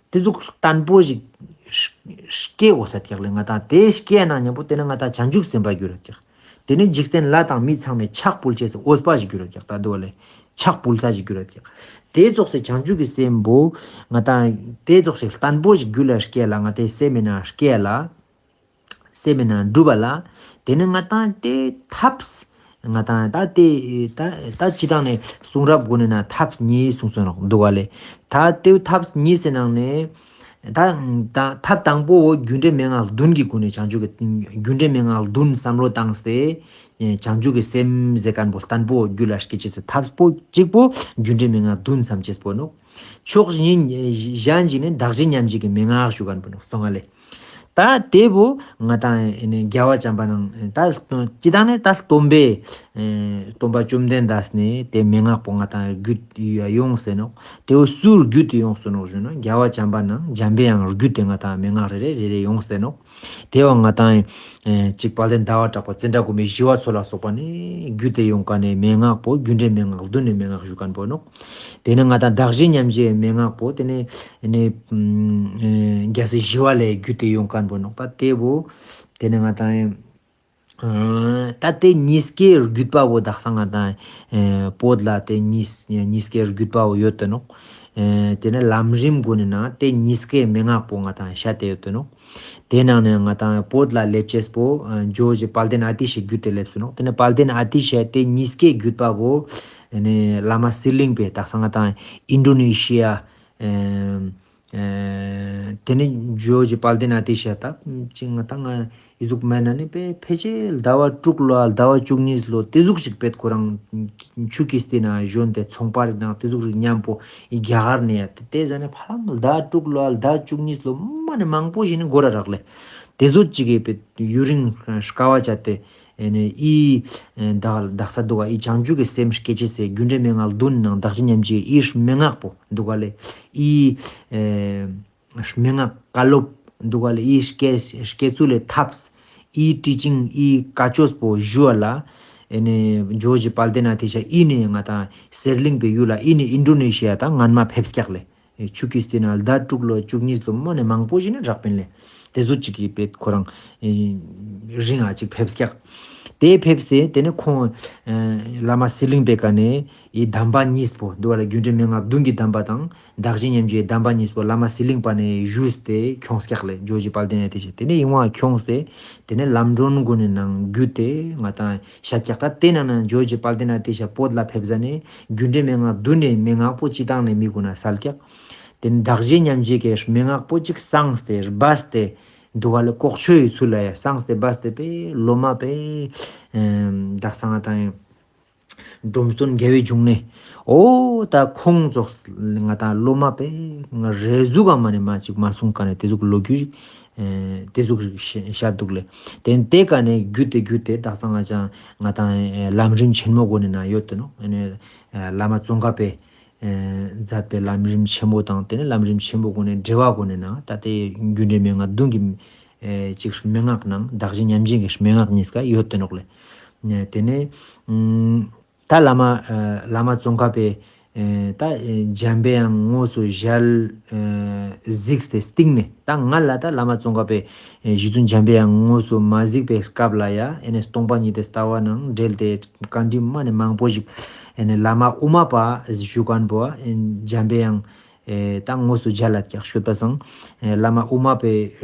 དེ་ཟུག་བརྟན་པོ་ཞིག་སྐྱེ་འོ་ས་ཀྱག་ལེ། ང་ཏང་དེ་སྐྱེ་ན་ཉམ་པོ་དེ་ནེ་ང་ཏང་བྱང་ཆུབ་སེམས་དཔའ་འགྱུར་ར་ཀྱག། དེ་ནེ་འཇིག་རྟེན་ལྷ་དང་མི་ཚང་མས་ཕྱག་ཕུལ་ཅེས་སི་འོས་པ་ཞིག་འགྱུར་ར་ཀྱག། ད་དོ་ལེ་ཕྱག་ཕུལ་ས་ཞིག་འགྱུར་ར་ཀྱག། དེ་ཙོགས་སི་བྱང་ཆུབ་ཀྱི་སེམས་པོ་ང་ཏང་དེ་ཙོགས་སི་བརྟན་པོ་ཞིག་རྒྱུད་ལ་སྐྱེ་ལ་ང་ཏེ་སེམས་མི་ནང་སྐྱེ་ལ་སེམས་མི་ནང་འགྲུབ་པ་ལ། དེ་ནེ་ང་ཏང་དེ་ཐབས་ང་ཏང་ད་དེ་ད་ད་ཅི་དང་ནེ་གསུང་རབ་གུན་ནི་ནང་ཐབས་གཉིས་གསུངས་སོ་ནོག་འདུག་ག་ལེ། ད་དེ་ཐབས་གཉིས་སི་ནང་ནེ། ད་ད་ཐབས་དང་པོ་རྒྱུ་འབྲས་མན་ངག་བདུན་གྱི་སྒོ་ནས་བྱང་ཆུབ་ཀྱི་རྒྱུ་འབྲས་མན་ངག་བདུན་བསམ་བློ་བཏང་སྟེ། བྱང་ཆུབ་ཀྱི་སེམས་ཟེར་མཁན་པོ་བརྟན་པོ་རྒྱུད་ལ་སྐྱེ་ཅེས་སི་ཐབས་པོ་གཅིག་པོ་རྒྱུ་འབྲས་མན་ངག་བདུན་བསམ་ཅེས་པོ་ནོག། ཕྱོགས་གཉིས་གཞན་གཅིག་ནི་བདག་གཞན་མཉམ་བརྗེ་གི་མན་ངག་ཞུ་མཁན་པོ་ནོག་སོང་ང་ལེ། ད་དེ་བོ་ང་ཏང་རྒྱལ་བ་བྱམས་པ་ནང་ད་སྤྱི་བཏང་ནི་ད་སྟོན་པའི་སྟོན་པ་བཅོམ་ལྡན་འདས་ནི་དེ་མན་ངག་པོ་ང་ཏང་རྒྱུད་ཡོངས་ཏེ་ནོག། དེ་བོ་སུར་རྒྱུད་དེ་ཡོངས་སུ་ནོག་ཞུ་ན་རྒྱལ་བ་བྱམས་པ་ནང་འཇམ་པའི་དབྱངས་རྒྱུད་དེ་ང་ཏང་མན་ངག་རེ་རེ་རེ་རེ་ཡོངས་ཏེ་ནོག། དེ་བོ་ང་ཏང་ཅིག་དཔལ་ལྡན་ཟླ་བ་གྲགས་པ་ཙནྡྲ་གོ་མི་ཞི་བ་འཚོ་ལ་སོགས་པ་ནི་རྒྱུད་དེ་ཡོང་མཁན་ནི་མན་ངག་པོ་རྒྱུ་འབྲས་མན་ངག་བདུན་ནི་མན་ངག་ཞུ་མཁན་པོ་ནོག། དེ་ནེ་ང་ཏང་བདག་གཞན་མཉམ་བརྗེའི་མན་ངག་པོ་དེ་ནེ་རྒྱལ་སྲས་ཞི་བ་ལྷའི་རྒྱུད་དེ་ཡོང་མཁན་པོ་ནོག། ད་དེ་བོ་དེ་ནེ་ང་ཏང་ད་དེ་གཉིས་ཀའི་རྒྱུད་པ་བོ་དག་ས་ང་ཏང་བོད་ལ་དེ་གཉིས་གཉིས་ཀའི་རྒྱུད་པ་བོ་ཡོད་དེ་ནོག། དེ་ནེ་ལམ་རིམ་གུན་ནི་ནང་དེ་གཉིས་ཀའི་མན་ངག་པོ་ང་ཏང་བཤད་དེ་ཡོད་དེ་ནོག། དེ་ནང་ནེ་ང་ཏང་བོད་ལ་སླེབས་ཅེས་པོ་ཇོ་བོ་རྗེ་དཔལ་ལྡན་ཨ་ཏི་ཤའི་རྒྱུད་དེ་སླེབས་སོ་ནོག། དེ་ནེ་དཔལ་ལྡན་ཨ་ཏི་ཤ་དེ་གཉིས་ཀའི་རྒྱུད་པ་བོ་བླ་མ་གསེར་གླིང་པས་དག་ས་ང་ཏང་ཨིན་ཌོ་ནེ་ཤི་ཡ་དེ་ནེ་ཇོ་བོ་རྗེ་དཔལ་ལྡན་ཨ་ཏི་ཤ་ད་ཅི་ང་ཏང་ང་ཨི་ཟུག་མེད་ན་ནི་དཔེ་ཕལ་ཆེར་ཟླ་བ་དྲུག་ལོ་ཟླ་བ་བཅུ་གཉིས་ལོ་དེ་ཟུག་ཞིག་པེད་ཁོ་རང་ཆུ་ཀིས་ཏི་ན་བཞོན་ཏེ་ཚོང་པ་རིག་ནང་དེ་ཟུག་རིག་མཉམ་པོ་ཨི་རྒྱ་གར་ནེ་ཡ་དེ་ཟ་ནེ་ཕ་རང་ཟླ་དྲུག་ལོ་ཟླ་བཅུ་གཉིས་ལོ་མ་ནེ་མང་པོ་ཞིག་ནི་འགོར་ར་རག་ལེ། དེ་ཟུག་ཅིག་གི་པེད་ཡུན་རིང་དཀའ་བ་སྤྱད་དེ་ཨི་དག་ས་འདུག་ག་ཨི་བྱང་ཆུབ་ཀྱི་སེམས་སྐྱེ་ཅེས་སི་རྒྱུ་འབྲས་མན་ངག་བདུན་ནང་བདག་གཞན་མཉམ་བརྗེའི་ཨི་མན་ངག་པོ་འདུག་ག་ལེ། ཨི་མན་ངག་བཀའ་སློབ་འདུག་ག་ལེ། ཨི་སྐྱེ་སྐྱེ་ཚུལ་ལེ་ཐབས། ཨི་ཊི་ཅིང་ཨི་བཀའ་ཆོས་པོ་ཞུ་བ་ལ། ཨེ་ནེ་ཇོ་བོ་རྗེ་དཔལ་ལྡན་ཨ་ཏི་ཤ་ཨི་ནེ་ང་ཏང་གསེར་གླིང་པའི་ཡུལ་ལ་ཨི་ནེ་ཨིན་ཌོ་ནེ་ཤི་ཡ་ད་སྔན་མ་ཕེབས་ཀྱག་ལེ། ཆུ་ཀིས་ཏི་ན་ཟླ་དྲུག་ལོ་བཅུ་གཉིས་ལོ་མ་ནེ་མང་པོ་ཞིག་ནི་རག་པིན་ལེ། དེ་ཟུག་ཅིག་གི་པེད་ཁོ་རང་རིང་ང་ཅིག་ཕེབས་ཀྱག། ཏེ་ཕེབས་སེ་ཏེ་ནེ་ཁོང་ཨ་བླ་མ་ཟི་ལིང་པའི་ཀ་ནེ་འི་གདམས་པ་གཉིས་པོ་འདུག་ག་ལེ། རྒྱུ་འབྲས་མན་ངག་བདུན་གྱི་གདམས་པ་དང་བདག་གཞན་མཉམ་བརྗེའི་གདམས་པ་གཉིས་པོ་བླ་མ་ཟི་ལིང་པ་ནེ་ཞུས་ཏེ་ཁྱོངས་ཀྱག་ལེ། ཇོ་བོ་རྗེ་དཔལ་ལྡན་ཨ་ཏི་ཤ། ཏེ་ནེ་ཨིན་བ་ཁྱོངས་ཏེ་ཏེ་ནེ་ལམ་སྒྲོན་གུན་ནི་ནང་བརྒྱུད་དེ་ང་ཏང་ཤད་ཀྱག། ད་ཏེ་ནང་ན་ཇོ་བོ་རྗེ་དཔལ་ལྡན་ཨ་ཏི་ཤ་བོད་ལ་ཕེབས་ཟ་ནེ་རྒྱུ་འབྲས་མན་ངག་བདུན་ནི་མན་ངག་པོ་སྤྱི་བཏང་ནེ་མི་གུན་ན་སལ་ཀྱག། ཏེ་ནེ་བདག་གཞན་མཉམ་བརྗེ་གི་མན་ངག་པོ་ཅིག་སངས་ཏེ་སྦས་ཏེ་འདུག་ག་ལེ། ལྐོག་ཆོས་ཡི་ཚུལ་ལ་ཡ་སངས་ཏེ་སྦས་ཏེ་པེ་སློབ་མ་པེ་ཨེ་དག་ས་ང་ཏང་ཡང་འབྲོམ་སྟོན་རྒྱལ་བའི་འབྱུང་གནས། འོ་ད་ཁོང་ཙོགས་ང་ཏང་སློབ་མ་པེ་ང་རེ་ཟུག་ག་མ་ནེ་མ་ཅིག་མ་གསུངས་ཀ་ནེ་ཏེ་ཟུག་ལོ་རྒྱུས་ཨེ་ཏེ་ཟུག་ཤད་འདུག་ལེ། ཏེ་ནེ་ཏེ་ཀ་ནེ་བརྒྱུད་དེ་བརྒྱུད་དེ་དག་ས་ང་ཅང་ང་ཏང་ཨེ་ལམ་རིམ་ཆེན་མོ་གུན་ནི་ནང་ཡོད་དེ་ནོག། ཨེ་ནེ་ཨེ་བླ་མ་ཙོང་ཁ་པས་ཨེ་མཛད་པའི་ལམ་རིམ་ཆེན་མོ་དང་ཏེ་ནེ་ལམ་རིམ་ཆེན་མོ་གུན་ནི་འགྲེལ་བ་གུན་ནི་ནང་ད་ཏེ་རྒྱུ་འབྲས་མན་ངག་བདུན་གྱི་ཨེ་ཅིག་མན་ངག་ནང་བདག་གཞན་མཉམ་བརྗེ་གི་མན་ངག་གཉིས་ཀ་ཡོད་དེ་ནོག་ལེ། ཨེ་ཏེ་ནེ་ཨུམ་ད་བླ་མ་ཨེ་བླ་མ་ཙོང་ཁ་པས་ཨེ་ད་ཨེ་འཇམ་པའི་དབྱངས་དངོས་སུ་མཇལ་ཨེ་གཟིགས་ཏེ་སྟིང་ནེ་ད་ང་ལ་ད་བླ་མ་ཙོང་ཁ་པས་ཨེ་རྗེ་བཙུན་འཇམ་པའི་དབྱངས་དངོས་སུ་མ་གཟིགས་པའི་སྐབས་ལ་ཡ་ཨེ་ནེ་སྟོང་པ་ཉིད་དེ་ལྟ་བ་ནང་འབྲེལ་ཏེ་བཀའ་འདྲི་མ་ནེ་མང་པོ་ཞིག་ཨེ་ནེ་བླ་མ་དབུ་མ་པ་ཞུ་མཁན་པོ་ཨེ་འཇམ་པའི་དབྱངས་ཨེ་ད་དངོས་སུ་མཇལ་ལ་ཀྱག་ཤོད་པ་སང་ཨེ་བླ་མ་དབུ་མ་པའི་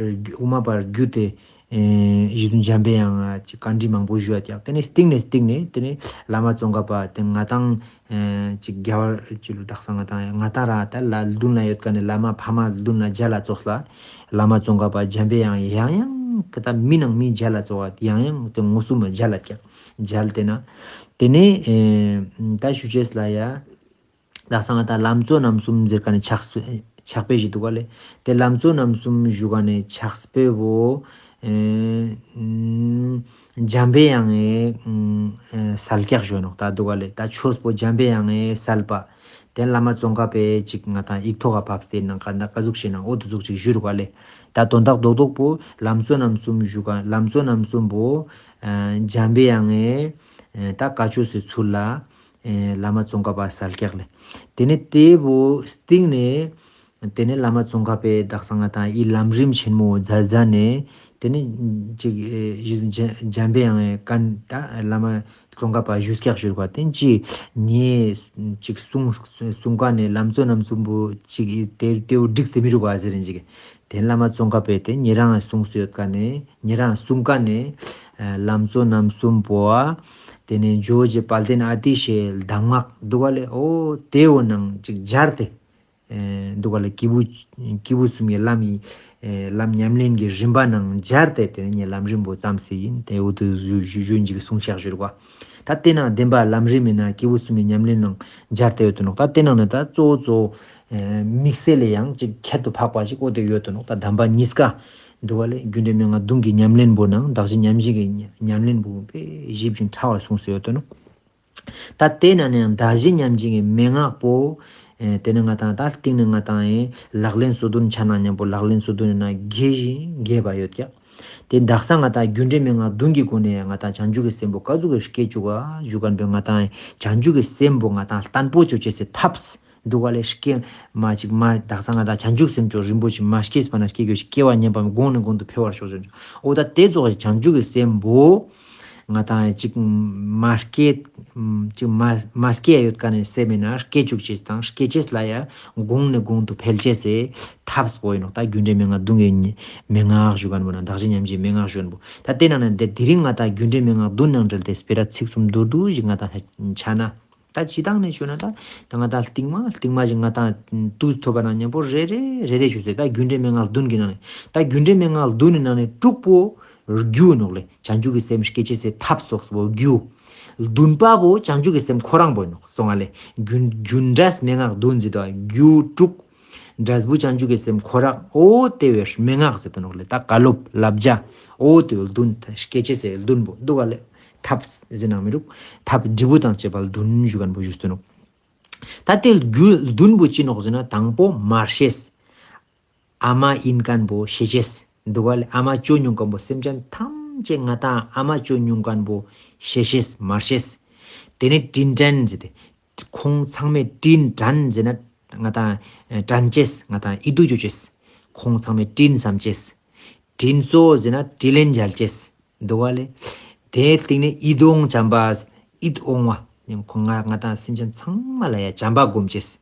དབུ་མ་པར་བརྒྱུད་དེ་ཨེ་རྗེ་བཙུན་འཇམ་པའི་དབྱངས་ཀྱི་བཀའ་འདྲི་མང་པོ་ཞུ་བ་ཀྱག། ཏེ་ནེ་སྟིང་ནེ་སྟིང་ནེ་ཏེ་ནེ་བླ་མ་ཙོང་ཁ་པ་ཏེ་ང་ཏང་ཨེ་ཅིག་རྒྱལ་བ་ཅིག་ལུ་དག་ས་ང་ཏང་ང་ཏང་ར་ད་ལ་མདུན་ལ་ཡོད་ཀ་ནེ་བླ་མ་ཕ་མ་མདུན་ལ་མཇལ་ལ་ཙོགས་ལ་བླ་མ་ཙོང་ཁ་པ་འཇམ་པའི་དབྱངས་ཡང་ཡང་ཀ་ད་མི་ནང་མི་མཇལ་ལ་ཙོགས་ཡང་ཡང་ཏེ་དངོས་སུ་མ་མཇལ་ལ་ཀྱག་མཇལ་ཏེ་ན་ཏེ་ནེ་ཨེ་ད་ཞུ་ཅེས་ལ་ཡ་དག་ས་ང་ཏང་ལམ་གཙོ་རྣམ་གསུམ་ཟེར་ཀ་ནེ་ཕྱག་ཕྱག་དཔེ་ཞིག་འདུག་ག་ལེ། ཏེ་ལམ་གཙོ་རྣམ་གསུམ་ཞུ་ཀ་ནེ་ཕྱག་དཔེ་བོ་ཨེ་འཇམ་པའི་དབྱངས་ཨེ་སལ་ཀྱག་ཞུ་ནོག་ད་འདུག་ག་ལེ། ད་ཆོས་པོ་འཇམ་པའི་དབྱངས་ཨེ་སལ་པ། ཏེ་བླ་མ་ཙོང་ཁ་པས་ཅིག་ང་ཏང་ཡིག་ཐོག་ག་ཕབས་ཏེ་ནང་ཀ་ད་ཀ་ཟུག་ཞུ་ན་འོ་ཏེ་ཟུག་ཅིག་ཞུ་རུག་ག་ལེ། ད་དོན་དག་རྡོག་རྡོག་པོ་ལམ་གཙོ་རྣམ་གསུམ་ཞུ་ཀ་ལམ་གཙོ་རྣམ་གསུམ་པོ་ཨེ་འཇམ་པའི་དབྱངས་ཨེ་ད་བཀའ་ཆོས་སི་ཚུལ་ལ་ཨེ་བླ་མ་ཙོང་ཁ་པ་སལ་ཀྱག་ལེ། ཏེ་ནེ་ཏེ་བོ་སྟིང་ནེ་ཏེ་ནེ་བླ་མ་ཙོང་ཁ་པས་དག་ས་ང་ཏང་འི་ལམ་རིམ་ཆེན་མོ་མཛད་མཛད་ནེ་ཏེ་ནེ་ཅིག་ཨེ་འཇམ་པའི་དབྱངས་ཨེ་ཀ་ནེ་ད་བླ་མ་ཙོང་ཁ་པ་ཞུས་ཀྱག་ཞུ་རུག་པ་ཏེ་ཅི་ངས་ཅིག་གསུང་གསུང་ཀ་ནེ་ལམ་གཙོ་རྣམ་གསུམ་པོ་ཅིག་ཏེ་ཏེ་བོ་འགྲིགས་ཏེ་མི་རུག་ག་ཟེར་རིན་ཅིག། ཏེ་བླ་མ་ཙོང་ཁ་པས་ཏེ་ཉེ་རང་གསུངས་སུ་ཡོད་ཀ་ནེ་ཉེ་རང་གསུང་ཀ་ནེ་ཨ་ལམ་གཙོ་རྣམ་གསུམ་པོ་ཨ་ཏེ་ནེ་ཇོ་བོ་རྗེ་དཔལ་ལྡན་ཨ་ཏི་ཤའི་གདམས་ངག་འདུག་ག་ལེ། འོ་ཏེ་བོ་ནང་ཅིག་སྦྱར་ཏེ་ཨེ་འདུག་ག་ལེ། སྐྱེས་བུ་སྐྱེས་བུ་གསུམ་གྱི་ལམ་ཡི་ཨེ་ལམ་ཉམས་ལེན་གྱི་རིམ་པ་ནང་སྦྱར་ཏེ་ཏེ་ནེ་ལམ་རིམ་པོ་བརྩམས་སེ་ཨིན། ཏེ་འོ་ཏེ་ཞུ་ཞུ་ཞུ་ཅིག་གསུང་ཤག་ཞུ་རུག་པ། ད་ཏེ་ནང་བདེན་པ་ལམ་རིམ་ཨིན་ན་སྐྱེས་བུ་གསུམ་གྱི་ཉམས་ལེན་ནང་སྦྱར་ཏེ་ཡོད་དོ་ནོག། ད་ཏེ་ནང་ནེ་ད་གཙོ་བོ་གཙོ་བོ་ཨེ་དམིགས་བསལ་ལས་ཡང་ཅིག་ཁྱད་དུ་འཕགས་པ་ཞིག་འོ་ཏེ་ཡོད་དོ་ནོག། ད་གདམས་པ་གཉིས་ཀ་འདུག་ག་ལེ། རྒྱུ་འབྲས་མན་ངག་བདུན་གྱི་ཉམས་ལེན་པོ་ནང་བདག་གཞན་མཉམ་བརྗེ་གི་ཉམས་ལེན་པོ་དཔེ་ཞིབ་ཅིང་ཕྲ་བ་གསུངས་སེ་ཡོད་དོ་ནོག། ད་ཏེ་ནང་ནེ་ཡང་བདག་གཞན་མཉམ་བརྗེ་གི་མན་ངག་པོ་ཨེ་ཏེ་ནེ་ང་ཏང་ད་སྟིང་ནེ་ང་ཏང་ཨེ་ལག་ལེན་སོ་བདུན་ཆ་ན་ཉམ་པོ་ལག་ལེན་སོ་བདུན་ནི་ནང་རྒྱས་ཤིང་རྒྱས་པ་ཡོད་ཀྱག། ཏེ་དག་ས་ང་ཏང་རྒྱུ་འབྲས་མན་ངག་བདུན་གྱི་སྒོ་ནེ་ང་ཏང་བྱང་ཆུབ་ཀྱི་སེམས་པོ་ཀ་ཟུག་གི་སྐྱེ་ཅུག་ག་ཞུ་ཁན་པོ་ང་ཏང་བྱང་ཆུབ་ཀྱི་སེམས་པོ་ང་ཏང་བརྟན་པོ་ཅོ་ཅེས་སི་ཐབས་འདུག་ག་ལེ། སྐྱེ་མ་ཅིག་མ་དག་ས་ང་ཏང་བྱང་ཆུབ་སེམས་ཅོ་རིན་པོ་ཆེ་མ་སྐྱེས་པ་ན་སྐྱེ་གོས་ཤིག་སྐྱེ་བ་ཉམ་པ་གོང་ནེ་གོང་དུ་འཕེལ་བར་ཤོག་ཟེར། འོ་ད་ཏེ་ཙོགས་བྱང་ཆུབ་ཀྱི་སེམས་པོ་ང་ཏང་ཅིག་མ་སྐྱེ་ཅིག་མ་མ་སྐྱེ་ཡོད་ཀ་ནེ་སེམས་ཨིན་ན་སྐྱེ་ཅུག་ཅེས་དང་སྐྱེ་ཅེས་ལ་ཡ་གོང་ནེ་གོང་དུ་འཕེལ་ཅེས་སི་ཐབས་པོ་ཨིན་ནོག། ད་རྒྱུ་འབྲས་མན་ངག་བདུན་གྱི་མན་ངག་ཞུ་ཁན་པོ་ན་བདག་གཞན་མཉམ་བརྗེའི་མན་ངག་ཞུ་ཁན་པོ། ད་ཏེ་ནང་ནེ་ཏེ་དེ་རིང་ང་ཏང་རྒྱུ་འབྲས་མན་ངག་བདུན་ནང་འབྲེལ་ཏེ་སྤེ་ར་ཚིག་གསུམ་མདོར་བསྡུས་ཤིག་ང་ཏང་ཆ་ན། ད་སྤྱི་བཏང་ནེ་ཞུ་ན་ད་ད་ང་ཏང་སྟིང་མ་སྟིང་མ་ཞིག་ང་ཏང་དུས་ཐོབ་པ་ན་ཉམ་པོ་རེ་རེ་རེ་རེ་ཞུ་སེ། ད་རྒྱུ་འབྲས་མན་ངག་བདུན་གྱི་ནང་ནེ་ད་རྒྱུ་འབྲས་མན་ངག་བདུན་གྱི་ནང་ནེ་དྲུག་པོ་རྒྱུ་ནོག་ལེ། བྱང་ཆུབ་ཀྱི་སེམས་སྐྱེ་ཅེས་སི་ཐབས་སོགས་པོ་རྒྱུ། བདུན་པ་བོ་བྱང་ཆུབ་ཀྱི་སེམས་ཁོ་རང་པོ་ནོག་སོང་ང་ལེ། རྒྱུ་རྒྱུ་འབྲས་མན་ངག་བདུན་ཟེར་དོ་རྒྱུ་དྲུག། འབྲས་བུ་བྱང་ཆུབ་ཀྱི་སེམས་ཁོ་རང་འོ་ཏེ་བོའི་མན་ངག་ཟེར་དོ་ནོག་ལེ། ད་བཀའ་སློབ་བསླབ་བྱ་འོ་ཏེ་བོ་བདུན་སྐྱེ་ཅེས་སི་བདུན་པོ་འདུག་ག་ལེ། ཐབས་ཟེར་ན་མི་རུག། ཐབས་འབྲས་བུ་དང་བཅས་པ་བདུན་ཞུ་ཁན་པོ་ཞུས་ཏེ་ནོག། ད་ཏེ་རྒྱུ་བདུན་པོ་ཅི་ནོག་ཟེར་ན་དང་པོ་མར་ཤེས། ཨ་མ་ཨིན་ཁན་པོ་ཤེས་ཤེས་འདུག་ག་ལེ། ཨ་མ་ཅོ་མྱོང་ཁན་པོ་སེམས་ཅན་ཐམས་ཅད་ང་ཏང་ཨ་མ་ཅོ་མྱོང་ཁན་པོ་ཤེས་ཤེས་མར་ཤེས། ཏེ་ནེ་དྲིན་དྲན་ཟེར་ཏེ་ཁོང་ཚང་མའི་དྲིན་དྲན་ཟེར་ན་ང་ཏང་དྲན་ཅེས་ང་ཏང་ཨིད་དུ་ཅོ་ཅེས། ཁོང་ཚང་མའི་དྲིན་བསམ་ཅེས། དྲིན་གཟོ་ཟེར་ན་དྲིན་ལན་འཇལ་ཅེས་འདུག་ག་ལེ། དེའི་སྟེང་ནས་ཡིད་འོང་བྱམས་པ། ཡིད་འོང་བ། ཁོང་ང་ང་དང་སེམས་ཅན་ཚང་མ་ལ་ཡ་བྱམས་པ་སྒོམ་ཅེས།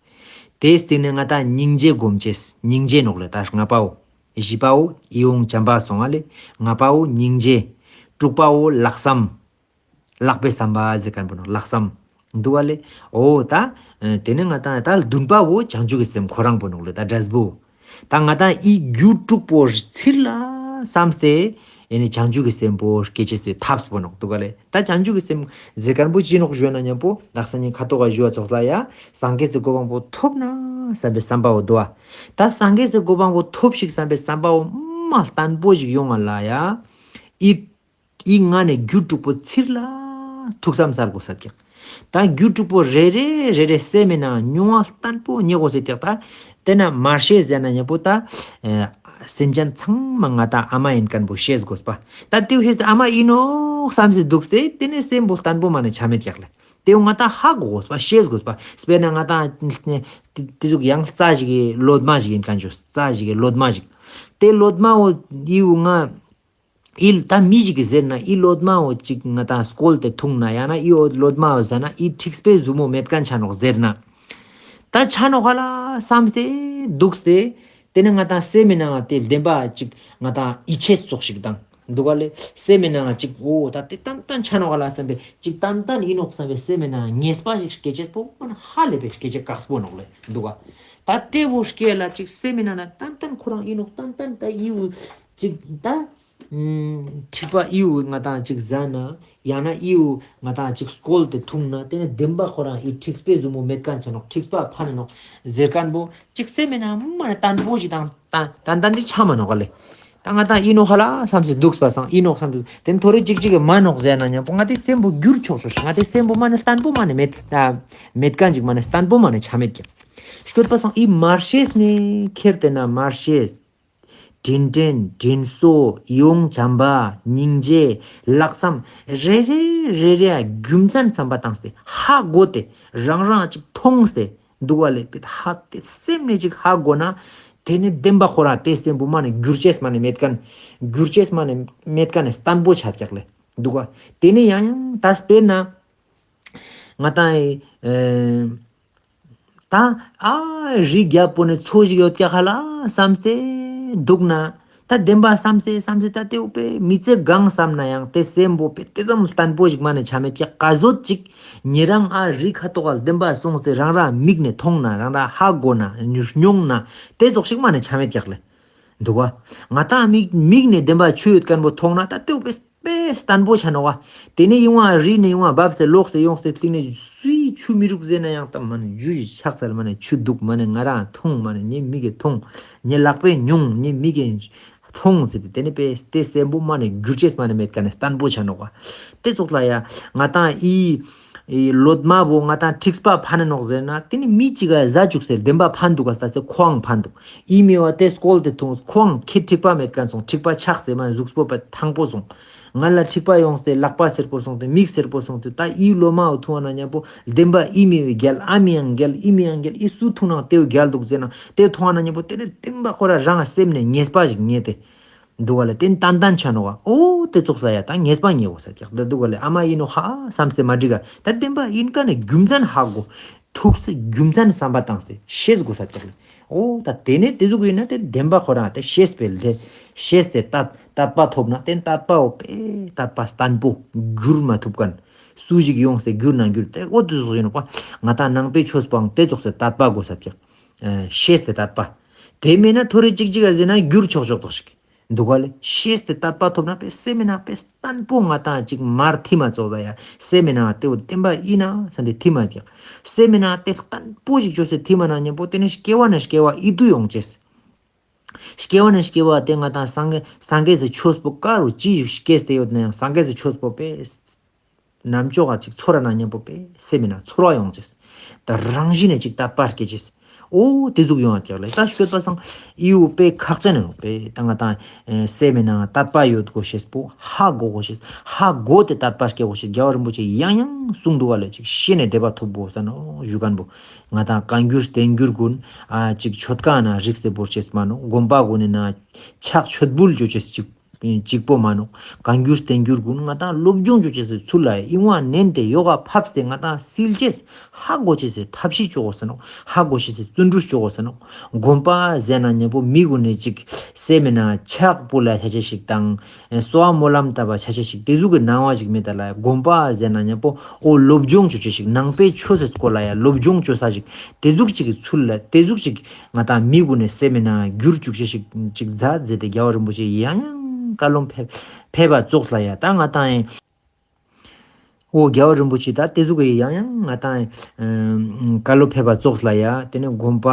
དེའི་སྟེང་ནས་ང་དང་སྙིང་རྗེ་སྒོམ་ཅེས། སྙིང་རྗེ་ནོག་ལེ་ད་ལྔ་པའོ། བཞི་པའོ་ཡིད་འོང་བྱམས་པ་སོང་ང་ལེ། ལྔ་པའོ་སྙིང་རྗེ། དྲུག་པའོ་ལྷག་བསམ། ལྷག་པའི་བསམ་པ་ཟེར་མཁན་པོ་ནོག་ལྷག་བསམ། འདུག་ག་ལེ། འོ་ད། ཨ་དེ་ནས་ང་དང་ད་བདུན་པ་བོ་བྱང་ཆུབ་ཀྱི་སེམས་ཁོ་རང་པོ་ནོག་ལེ། ད་འབྲས་བུ། ད་ང་དང་འི་རྒྱུ་དྲུག་པོ་ཚིར་ལ་བསམས་ཏེ། ཨེ་ནི་བྱང་ཆུབ་ཀྱི་སེམས་པོ་སྐྱེ་ཅེས་སི་ཐབས་པོ་ནོག་འདུག་ག་ལེ། ད་བྱང་ཆུབ་ཀྱི་སེམས་ཟེར་མཁན་པོ་ཅི་ནོག་ཞུ་ན་མཉམ་པོ་དག་ས་ནི་ཁ་ཐོག་ག་ཞུ་བ་ཙོགས་ལ་ཡ། སངས་རྒྱས་སི་གོ་འཕང་པོ་ཐོབ་ན་བསམ་པའི་བསམ་པ་བོ་འདུག་ག་ད་སངས་རྒྱས་སི་གོ་འཕང་པོ་ཐོབ་ཤིག་བསམ་པའི་བསམ་པ་བོ་མ་བརྟན་པོ་ཞིག་ཡོང་ང་ལ་ཡ། འི། འི་ང་ནས་རྒྱུ་དྲུག་པོ་ཚིར་ལ་ཐུགས་བསམ་གསལ་དགོས་ས་ཀྱག་ད་རྒྱུ་དྲུག་པོ་རེ་རེ་རེ་རེ་སེམས་མི་ནང་མྱོང་བ་བརྟན་པོ་རྙེད་དགོས་ས་ཀྱག་ད་དེ་ན་མར་ཤེས་ཟེར་ན་མཉམ་པོ་ད་ཨེ་སེམས་ཅན་ཚང་མ་ང་དང་ཨ་མ་ཡིན་མཁན་པོ་ཤེས་དགོས་པ། ད་དེའུ་ཤེས་ཨ་མ་ཡིན་ནོག་བསམ་སེ་འདུག་སྟེ་དེ་ནས་སེམས་པོ་བརྟན་པོ་མ་ནས་ཆ་མེད་ཀྱག་ལེ། དེའུ་ང་དང་ཧ་གོ་དགོས་པ་ཤེས་དགོས་པ། དཔེར་ན་ང་དང་དེ་ཟུག་ཡང་རྩྭ་ཞིག་གི་ལོ་མ་ཞིག་ཡིན་མཁན་ཅོ་རྩྭ་ཞིག་གི་ལོ་མ་ཞིག་དེ་ལོ་མ་བོ་ཡིའུ་ང་འི་ད་མི་ཞིག་གི་ཟེར་ན་འི་ལོ་མ་བོ་ཅིག་ང་དང་སྐོལ་ཏེ་འཐུང་ན་ཡང་ན་འི་ལོ་མ་བོ་ཟ་ན་འི་མཁྲིས་པའི་ཟུག་མོ་མེད་མཁན་ཆ་ནོག་ཟེར་ན། ད་ཆ་ནོག་ག་ལེ་བསམ་སྟེ་འདུག་སྟེ། དེ་ནས་ང་དང་སེམས་མི་ནང་དེ་བདེན་པ་ཅིག་ང་དང་ཡིད་ཆེས་ཙོགས་ཤིག་དང་འདུག་ག་ལེ། སེམས་མི་ནང་ཅིག་འོ་ད་དེ་ཏན་ཏན་ཆ་ནོག་ག་ལེ་བསམ་པའི་ཅིག་ཏན་ཏན་ཡིན་ནོག་བསམ་པའི་སེམས་མི་ནང་ངེས་པ་ཞིག་སྐྱེ་ཅེས་པོ་མ་ན་ཧ་ལས་པའི་སྐྱེ་ཅེས་དཀགས་པོ་ནོག་ལེ་འདུག་ག་ད་དེ་བོ་སྐྱེ་ལ་ཅིག་སེམས་མི་ནང་ན་ཏན་ཏན་ཁོ་རང་ཡིན་ནོག་ཏན་ཏན་ད་ཡིའུ་ཅིག་ད། མཁྲིས་པ་ཡིའུ་ང་དང་ཅིག་ཟ་ན། ཡང་ན་ཡིའུ་ང་དང་ཅིག་སྐོལ་ཏེ་འཐུང་ན་དེ་ནས་བདེན་པ་ཁོ་རང་འི་མཁྲིས་པའི་ཟུག་མོ་མེད་མཁན་ཆ་ནོག་མཁྲིས་པ་ཕན་ནོག་ཟེར་མཁན་པོ་ཅིག་སེམས་མི་ནང་མ་ནས་བརྟན་པོ་ཞིག་དང་ཏན་ཏན་ཏན་ཏན་ཅིག་ཆ་མ་ནོག་ག་ལེ། ད་ང་དང་ཡིན་ནོག་ག་ལེ་བསམ་སེ་འདུག་པ་སང་ཡིན་ནོག་བསམ་སེ་དེ་ནས་ཐོ་རེ་ཅིག་ཅིག་གི་མ་ནོག་ཟེར་ན་མཉམ་པོ་ང་དེ་སེམས་པོ་འགྱུར་ཆོག་ཆོག་ང་དེ་སེམས་པོ་མ་ནས་བརྟན་པོ་མ་ནས་མེད་མེད་མཁན་ཅིག་མ་ནས་བརྟན་པོ་མ་ནས་ཆ་མེད་ཀྱག་སྐྱོད་པ་སང་འི་མར་ཤེས་ནས་ཁྱེར་ཏེ་ན་མར་ཤེས། དྲིན་དྲན་དྲིན་གཟོ་ཡིད་འོང་བྱམས་པ་སྙིང་རྗེ་ལྷག་བསམ་རེ་རེ་རེ་རེ་རྒྱུ་མཚན་བསམ་པ་བཏང་སྟེ་ཧ་གོ་སྟེ་རང་རང་ཅིག་མཐོང་སྟེ་འདུག་པ་ལེ། པེ་ཧ་དེ་སེམས་ནས་ཅིག་ཧ་གོ་ན་དེ་ནས་བདེན་པ་ཁོ་རང་དེ་སེམས་པོ་མ་ནས་འགྱུར་ཅེས་མ་ནས་མེད་མཁན་འགྱུར་ཅེས་མ་ནས་མེད་མཁན་ནས་བརྟན་པོ་ཆ་ཀྱག་ལེ་འདུག་པ། དེ་ནས་ཡང་ཡང་ད་དཔེར་ན་ང་དང་ཨེ། ད་ཨ་རི་རྒྱལ་པོ་ནི་མཚོ་ཞིག་ཡོད་ཀྱག་ག་ལེ་བསམ་སྟེ་འདུག་ན། ད་བདེན་པ་བསམ་སྟེ་བསམ་སྟེ་ད་དེའུ་པེ་མི་ཚེ་གང་བསམ་ན་ཡང་དེ་སེམས་པོ་པེ་དེ་ཙམ་བརྟན་པོ་ཞིག་མ་ནས་ཆ་མེད་ཀྱག་ག་ཟོད་ཅིག་ཉེ་རང་ཨ་རི་ཁ་ཐོག་ག་བདེན་པ་སོང་སྟེ་རང་རང་མིག་ནས་མཐོང་ན་རང་རང་ཧ་གོ་ན་མྱོང་ན་དེ་ཙོགས་ཤིག་མ་ནས་ཆ་མེད་ཀྱག་ལེ། འདུག་པ། ང་དང་མིག་མིག་ནས་བདེན་པ་ཆོས་ཡོད་མཁན་པོ་མཐོང་ན་ད་དེའུ་པེ་པེ་བརྟན་པོ་ཆ་ནོག་པ། དེ་ནས་ཡོང་བ་རི་ནས་ཡོང་བ་བབས་སེ་ལོག་སེ་ཡོང་སེ་གླིང་ནས་སུའི་ཆུ་མི་རུག་ཟེར་ན་ཡང་ད་མ་ནས་རྒྱུ་ཡི་ཆགས་ཚལ་མ་ནས་ཆུ་འདུག་མ་ནས་ང་རང་མཐོང་མ་ནས་ངའི་མིག་གིས་མཐོང་། ངའི་ལག་པས་མྱོང་ངའི་མིག་གིས་མཐོང་ཟེར་ཏེ་དེ་ནས་པེ་དེ་སེམས་པོ་མ་ནས་འགྱུར་ཅེས་མ་ནས་མེད་མཁན་ནས་བརྟན་པོ་ཆ་ནོག་པ། དེ་ཙོགས་ལ་ཡ་ང་དང་འི། ཨི་ལོ་མ་བོ་ང་དང་མཁྲིས་པ་ཕན་ནོག་ཟེར་ན་དེ་ནི་མི་གཅིག་ག་ཟ་བཅུག་སྟེ་བདེན་པ་ཕན་འདུག་ག་ལྟ་སྟེ་ཁོའང་ཕན་འདུག་ཨི་མི་བ་དེ་སྐོལ་ཏེ་འཐུང་ཁོའང་ཁྱེད་མཁྲིས་པ་མེད་མཁན་སོང་མཁྲིས་པ་ཆགས་ཏེ་མ་གཟུགས་པོ་པ་ཐང་པོ་སོང་། ང་ལ་མཁྲིས་པ་ཡོངས་ཏེ་ལག་པ་སེར་པོ་སོང་སྟེ་མིག་སེར་པོ་སོང་སྟེ་ད་ཨི་ལོ་མ་བོ་འཐུང་བ་ན་མཉམ་པོ་བདེན་པ་ཨི་མི་བའི་རྒྱལ་ཨ་མི་ཡང་རྒྱལ་ཨི་མི་ཡང་རྒྱལ་ཨི་སུ་འཐུང་ན་དེའུ་རྒྱལ་འདུག་ཟེར་ན་དེ་འཐུང་བ་ན་མཉམ་པོ་དེ་ནི་བདེན་པ་ཁོ་ར་རང་སེམས་ནས་ཉེས་པ་ཞིག་རྙེད་དེ། འདུག་ག་ལེ། དེ་ཏན་ཏན་ཆ་ནོག་པ། འོ་དེ་ཙོགས་ལ་ཡ་ད་ངེས་པ་རྙེད་དགོས་ས་ཀྱག་ད་འདུག་ག་ལེ། ཨ་མ་ཡིན་ནོག་ཧ་བསམ་སྟེ་མ་འགྲིག་ག་ད་བདེན་པ་ཡིན་མཁན་ནི་རྒྱུ་མཚན་ཧ་གོ། ཐུགས་སེ་རྒྱུ་མཚན་བསམ་པ་བཏང་སྟེ་ཤེས་དགོས་ས་ཀྱག་ལེ། འོ་ད་དེ་ནས་དེ་ཟུག་ཡིན་ན་དེ་བདེན་པ་ཁོ་རང་དེ་ཤེས་པའི་ལས་ཤེས་ཏེ་དད་དད་པ་ཐོབ་ན་དེ་དད་པ་འོ་པེ་དད་པ་བརྟན་པོ་འགྱུར་མ་ཐུབ་མཁན་སུ་ཞིག་ཡོངས་ཏེ་འགྱུར་ན་འགྱུར་དེ་འོ་དེ་ཟུག་ཡིན་ནོག་པ། ང་ད་ནང་པའི་ཆོས་པའང་དེ་ཙོགས་སེ་དད་པ་དགོས་ས་ཀྱག་ཨ་ཤེས་ཏེ་དད་པ། དེ་མེད་ན་ཐོ་རེ་ཅིག་ཅིག་ག་ཟེར་ན་འགྱུར་ཆོག་ཆོག་ཙོགས་ཤིག་འདུག་ག་ལེ། ཤེས་ཏེ་དད་པ་ཐོབ་ན་པེ་སེམས་མི་ནང་པེ་བརྟན་པོ་ང་དང་ཅིག་མར་ཐིམ་མ་ཙོགས་ལ་ཡ་སེམས་མི་ནང་དེ་བོ་བདེན་པ་ཡིན་ན་བསམ་སྟེ་ཐིམ་མ་ཀྱག་སེམས་མི་ནང་དེ་བརྟན་པོ་ཞིག་བཅོས་སེ་ཐིམ་མ་ན་མཉམ་པོ་དེ་ནི་སྐྱེ་བ་ནས་སྐྱེ་བ་ཡིད་དུ་ཡོང་ཅེས། སྐྱེ་བ་ནས་སྐྱེ་བ་དེ་ང་དང་སངས་རྒྱས་སངས་རྒྱས་སི་ཆོས་པོ་ག་རུ་ཅི་ཞིག་སྐྱེས་ཏེ་ཡོད་ན་ཡང་སངས་རྒྱས་སི་ཆོས་པོ་པེ་ནམ་ཅོག་ག་ཅིག་ཚོར་ར་ན་མཉམ་པོ་པེ་སེམས་མི་ནང་ཚོར་བ་ཡོང་ཅེས། ད་རང་བཞིན་ནས་ཅིག་དད་པ་སྐྱེ་ཅེས། འོ་དེ་ཟུག་ཡོང་བ་ཀྱག་ལེ། ད་ཤོད་པ་སང་ཨི་བོ་པེ་ཁག་ཅན་ནོག་པེ། ད་ང་དང་ཨེ་སེམས་མི་ནང་དད་པ་ཡོད་དགོས་ཤེས་པོ་ཧ་གོ་དགོས་ཤེས། ཧ་གོ་སྟེ་དད་པ་སྐྱེ་དགོས་ཤེས། རྒྱལ་བ་རིན་པོ་ཆེ་ཡང་ཡང་གསུང་འདུག་ག་ལེ། ཅིག་ཤེས་ནས་དད་པ་ཐོབ་དགོས་ས་ནོག་ཞུ་མཁན་པོ། ང་དང་བཀའ་འགྱུར་བསྟན་འགྱུར་ཀུན་ཨ་ཅིག་མཆོད་ཁང་ན་རིགས་སེ་བོར་ཅེས་མ་ནོག་དགོན་པ་ཀུན་ནི་ན་ཕྱག་མཆོད་འབུལ་བཅོ་ཅེས་ཅིག་གཅིག་པོ་མ་ནོག། བཀའ་འགྱུར་བསྟན་འགྱུར་གུན་ང་ཏང་སློབ་སྦྱོང་ཅོ་ཅེས་སི་ཚུལ་ལ་ཡ་ཨིན་བ་ནན་ཏེ་ཡོག་ག་ཕབས་ཏེ་ང་ཏང་སིལ་ཅེས་ཧ་གོ་ཅེས་སི་ཐབས་ཤེས་ཅོ་གོས་ས་ནོག། ཧ་གོ་ཅེས་སི་བརྩོན་འགྲུས་ཅོ་གོས་ས་ནོག། དགོན་པ་ཟེར་ན་ཉམ་པོ་མི་གུན་ནི་ཅིག་སེམས་མེད་ན་ཕྱག་ཕུལ་ལ་ཆ་ཅེས་ཤིག་དང་གསོལ་བ་སྨོན་ལམ་བཏབ་པ་ཆ་ཅེས་ཤིག་ཏེ་ཟུག་གི་སྣང་བ་ཞིག་མེད་ད་ལ་ཡ། དགོན་པ་ཟེར་ན་ཉམ་པོ་འོ་སློབ་སྦྱོང་ཅོ་ཅེས་ཤིག་ནང་པའི་ཆོས་སི་སྐོར་ལ་ཡ་སློབ་སྦྱོང་ཅོ་ས་ཞིག་ཏེ་ཟུག་ཅིག་གི་ཚུལ་ལ་ཏེ་ཟུག་ཅིག་ང་ཏང་མི་གུན་ནི་སེམས་མེད་ན་གྱུར་ཅུག་ཅེས་ཤིག་ཅིག་མཛད་ཟེར་ཏེ་རྒྱལ་བ་རིན་པོ་ཆེ་ཡང་ཡང་བཀའ་སློབ་ཕེབས་ཕེབས་པ་ཙོགས་ལ་ཡ་ད་ང་ཏང་ཡིན། འོ་རྒྱལ་བ་རིན་པོ་ཆེ་ད་ཏེ་ཟུག་གི་ཡང་ཡང་ང་ཏང་ཡིན་བཀའ་སློབ་ཕེབས་པ་ཙོགས་ལ་ཡ་ཏེ་ནེ་དགོན་པ་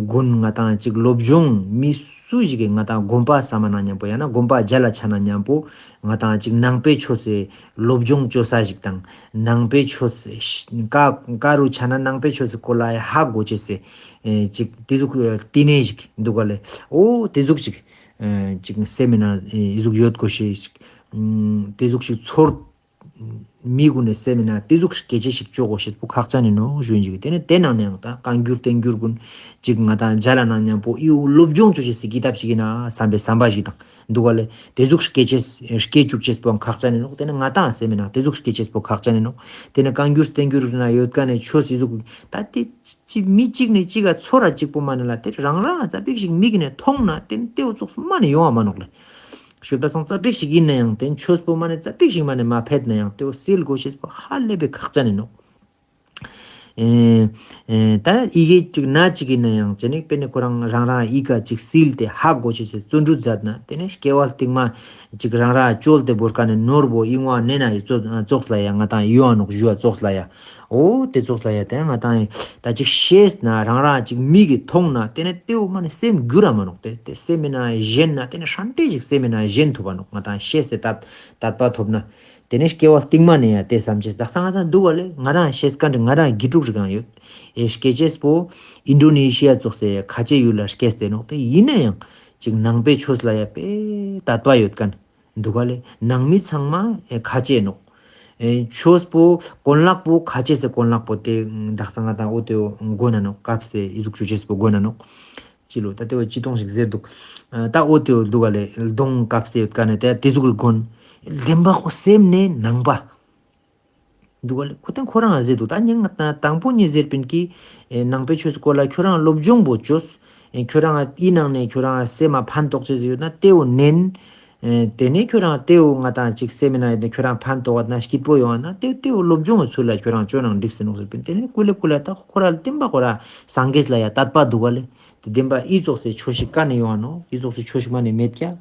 གུན་ང་ཏང་ཅིག་སློབ་སྦྱོང་མི་སུ་ཞིག་གི་ང་ཏང་དགོན་པ་བསམ་ན་ཉམ་པོ་ཡང་ན་དགོན་པ་མཇལ་ལ་ཆ་ན་ཉམ་པོ་ང་ཏང་ཅིག་ནང་པའི་ཆོས་སི་སློབ་སྦྱོང་ཅོ་ས་ཞིག་དང་ནང་པའི་ཆོས་སི་ཀ་ཀ་རུ་ཆ་ན་ནང་པའི་ཆོས་སི་སྐོར་ལ་ཡ་ཧ་གོ་ཅེས་སི་ཨེ་ཅིག་ཏེ་ཟུག་ཨེ་བསྟི་གནས་ཤིག་འདུག་ག་ལེ། འོ་ཏེ་ཟུག་ཅིག་ཨེ་ཅིག་སེམས་མེད་ན་ཨེ་ཟུག་ཡོད་དགོས་ཤེས་ཤིག་ཨམ་ཏེ་ཟུག་ཅིག་ཚོར་མི་གུན་ནི་སེམས་མེད་ན་ཏེ་ཟུག་སྐད་ཆ་ཞིག་ཅོ་དགོས་ཤེས་པོ་ཁག་ཅན་ཨིན་ནོག་ཞུ་ཡིན་ཅིག། ཏེ་ནེ་ཏེ་ནང་ནའང་ད་བཀའ་འགྱུར་བསྟན་འགྱུར་གུན་ཅིག་ང་ཏང་མཇལ་ལ་ན་ཉམ་པོ་ཨི་བོ་སློབ་སྦྱོང་ཅོ་ཅེས་སི་ཀི་ཏབ་ཞིག་ཨིན་ན་བསམ་པའི་བསམ་པ་ཞིག་དང་འདུག་ག་ལེ། ཏེ་ཟུག་སྐད་ཆ་སྐད་ཅུག་ཅེས་པོའང་ཁག་ཅན་ཨིན་ནོག། ཏེ་ནེ་ང་ཏང་སེམས་མེད་ན་ཏེ་ཟུག་སྐད་ཆ་ཅེས་པོ་ཁག་ཅན་ཨིན་ནོག། ཏེ་ནེ་བཀའ་འགྱུར་བསྟན་འགྱུར་ན་ཡོད་ཀ་ནེ་ཆོས་སི་ཟུག་ད་ཏེ་ཅི་མི་གཅིག་ནེ་གཅིག་ག་ཚོར་ར་གཅིག་པོ་མ་ནེ་ལ་ཏེ་རང་རང་ཙ་པིག་ཞིག་མིག་ནེ་མཐོང་ན་ཏེ་ཏེ་བོ་ཙོགས་མ་ནེ་ཡོང་བ་མ་ནོག་ལེ། ཤོད་པ་སང་ཙ་པིག་ཞིག་ཨིན་ན་ཡང་ཏེ་ཆོས་པོ་མ་ནེ་ཙ་པིག་ཞིག་མ་ནེ་མ་ཕེད་ན་ཡང་ཏེ་བོ་སིལ་དགོས་ཤེས་པོ་ཧ་ལས་པའི་ཁག་ཅན་ཨིན་ནོག། ཨེ་ཨེ་ད་ཡི་གེ་ཅིག་ན་ཅིག་ཨིན་ན་ཡང་ཅི་ནི་དཔེར་ན་ཁོ་རང་རང་རང་ཡི་གེ་ཅིག་སིལ་ཏེ་ཧ་གོ་ཅེས་སི་བརྩོན་འགྲུས་མཛད་ན་ཏེ་ནེ་སྐྱེ་བ་རྟིང་མ་ཅིག་རང་རང་བཅོལ་ཏེ་བོར་ཀ་ནེ་ནོར་བོ་ཨིན་བ་ནེ་ན་ཡི་ཙོ་ཙོགས་ལ་ཡ་ང་ཏང་ཡོང་ནོག་ཞུ་བ་ཙོགས་ལ་ཡ། འོ་ཏེ་ཙོགས་ལ་ཡ་ཏེ་ང་ཏང་ད་ཅིག་ཤེས་ན་རང་རང་ཅིག་མིག་གི་མཐོང་ན་ཏེ་ནེ་ཏེ་བོ་མ་ནེ་སེམས་འགྱུར་ར་མ་ནོག། ཏེ་ཏེ་སེམས་མེད་ན་ཞེན་ན་ཏེ་ནེ་ཧྲན་ཏེ་ཞིག་སེམས་མེད་ན་ཞེན་ཐུབ་བ་ནོག། ང་ཏང་ཤེས་ཏེ་དད་དད་པ་ཐོབ་ན། ཏེ་ནེ་སྐྱེ་བ་རྟིང་མ་ནེ་ཡ་ཏེ་བསམ་ཅེས་དག་ས་ང་ཏང་འདུག་ག་ལེ། ང་རང་ཤེས་ཀ་འདི་ང་རང་དགེ་ཕྲུག་རིག་གང་ཡོད། ཨེ་སྐྱེ་ཅེས་པོ་ཨིན་ཌོ་ནེ་ཤི་ཡ་ཙོགས་སི་ཁ་ཆེ་ཡུལ་ལ་སྐྱེས་ཏེ་ནོག། ཏེ་ཨིན་ན་ཡང་ཅིག་ནང་པའི་ཆོས་ལ་ཡ་དཔེ་དད་པ་ཡོད་ཁན་འདུག་ག་ལེ། ནང་མི་ཚང་མ་ཨེ་ཁ་ཆེ་ནོག། ཨེ་ཆོས་པོ་གོན་ལག་པོ་ཁ་ཆེ་སི་གོན་ལག་པོ་ཏེ་དག་ས་ང་ཏང་འོ་ཏེ་གོན་ན་ནོག། སྐབས་སི་ཨི་ཟུག་ཆོས་ཅེས་པོ་གོན་ན་ནོག། ཅི་ལོ་ད་ཏེ་བོ་ཅི་ཏོང་ཞིག་ཟེར་འདུག། ཨ་ད་འོ་ཏེ་བོ་འདུག་ག་ལེ། གདོང་སྐབས་སི་ཡོད་ཀ་ནེ་ཏེ་ཏེ་ཟུག་གོན། བདེན་པ་ཁོ་སེམས་ནེ་ནང་པ། འདུག་ག་ལེ། ཁོ་ཏེ་ཁོ་རང་ཟེར་འདུག། ད་ཉིན་ང་དང་པོ་ཉིན་ཟེར་པིན་ཀི་ཨེ་ནང་པའི་ཆོས་སི་སྐོར་ལ་ཁྱོད་རང་སློབ་སྦྱོང་པོ་ཅོས། ཨེ་ཁྱོད་རང་ཨི་ནང་ནེ་ཁྱོད་རང་སེམས་མ་ཕན་ཐོགས་ཅེས་ཡོད་ན་ཏེ་བོ་ནན། ཨེ་ཏེ་ནེ་ཁྱོད་རང་ཏེ་བོ་ང་དང་ཅིག་སེམས་མེད་ན་ཡོད་ན་ཁྱོད་རང་ཕན་ཐོགས་ན་སྐྱིད་པོ་ཡོང་ན་ཏེ་ཏེ་བོ་སློབ་སྦྱོང་གི་ཚུལ་ལ་ཁྱོད་རང་ཅོ་ནང་འགྲིག་སེ་ནོག་ཟེར་པིན། ཏེ་ནེ་ཀུ་ལེ་ཀུ་ལེ་ད་ཁོ་ར་བདེན་པ་ཁོ་ར་སངས་རྒྱས་ལ་ཡ་དད་པ་འདུག་ག་ལེ། ཏེ་བདེན་པ་ཨི་ཙོགས་སེ་ཆོས་ཤིག་ག་ནེ་ཡོང་ང་ནོག། ཨི་ཙོགས་སེ་ཆོས་ཤིག་མ་ནེ་མེད་ཀྱག།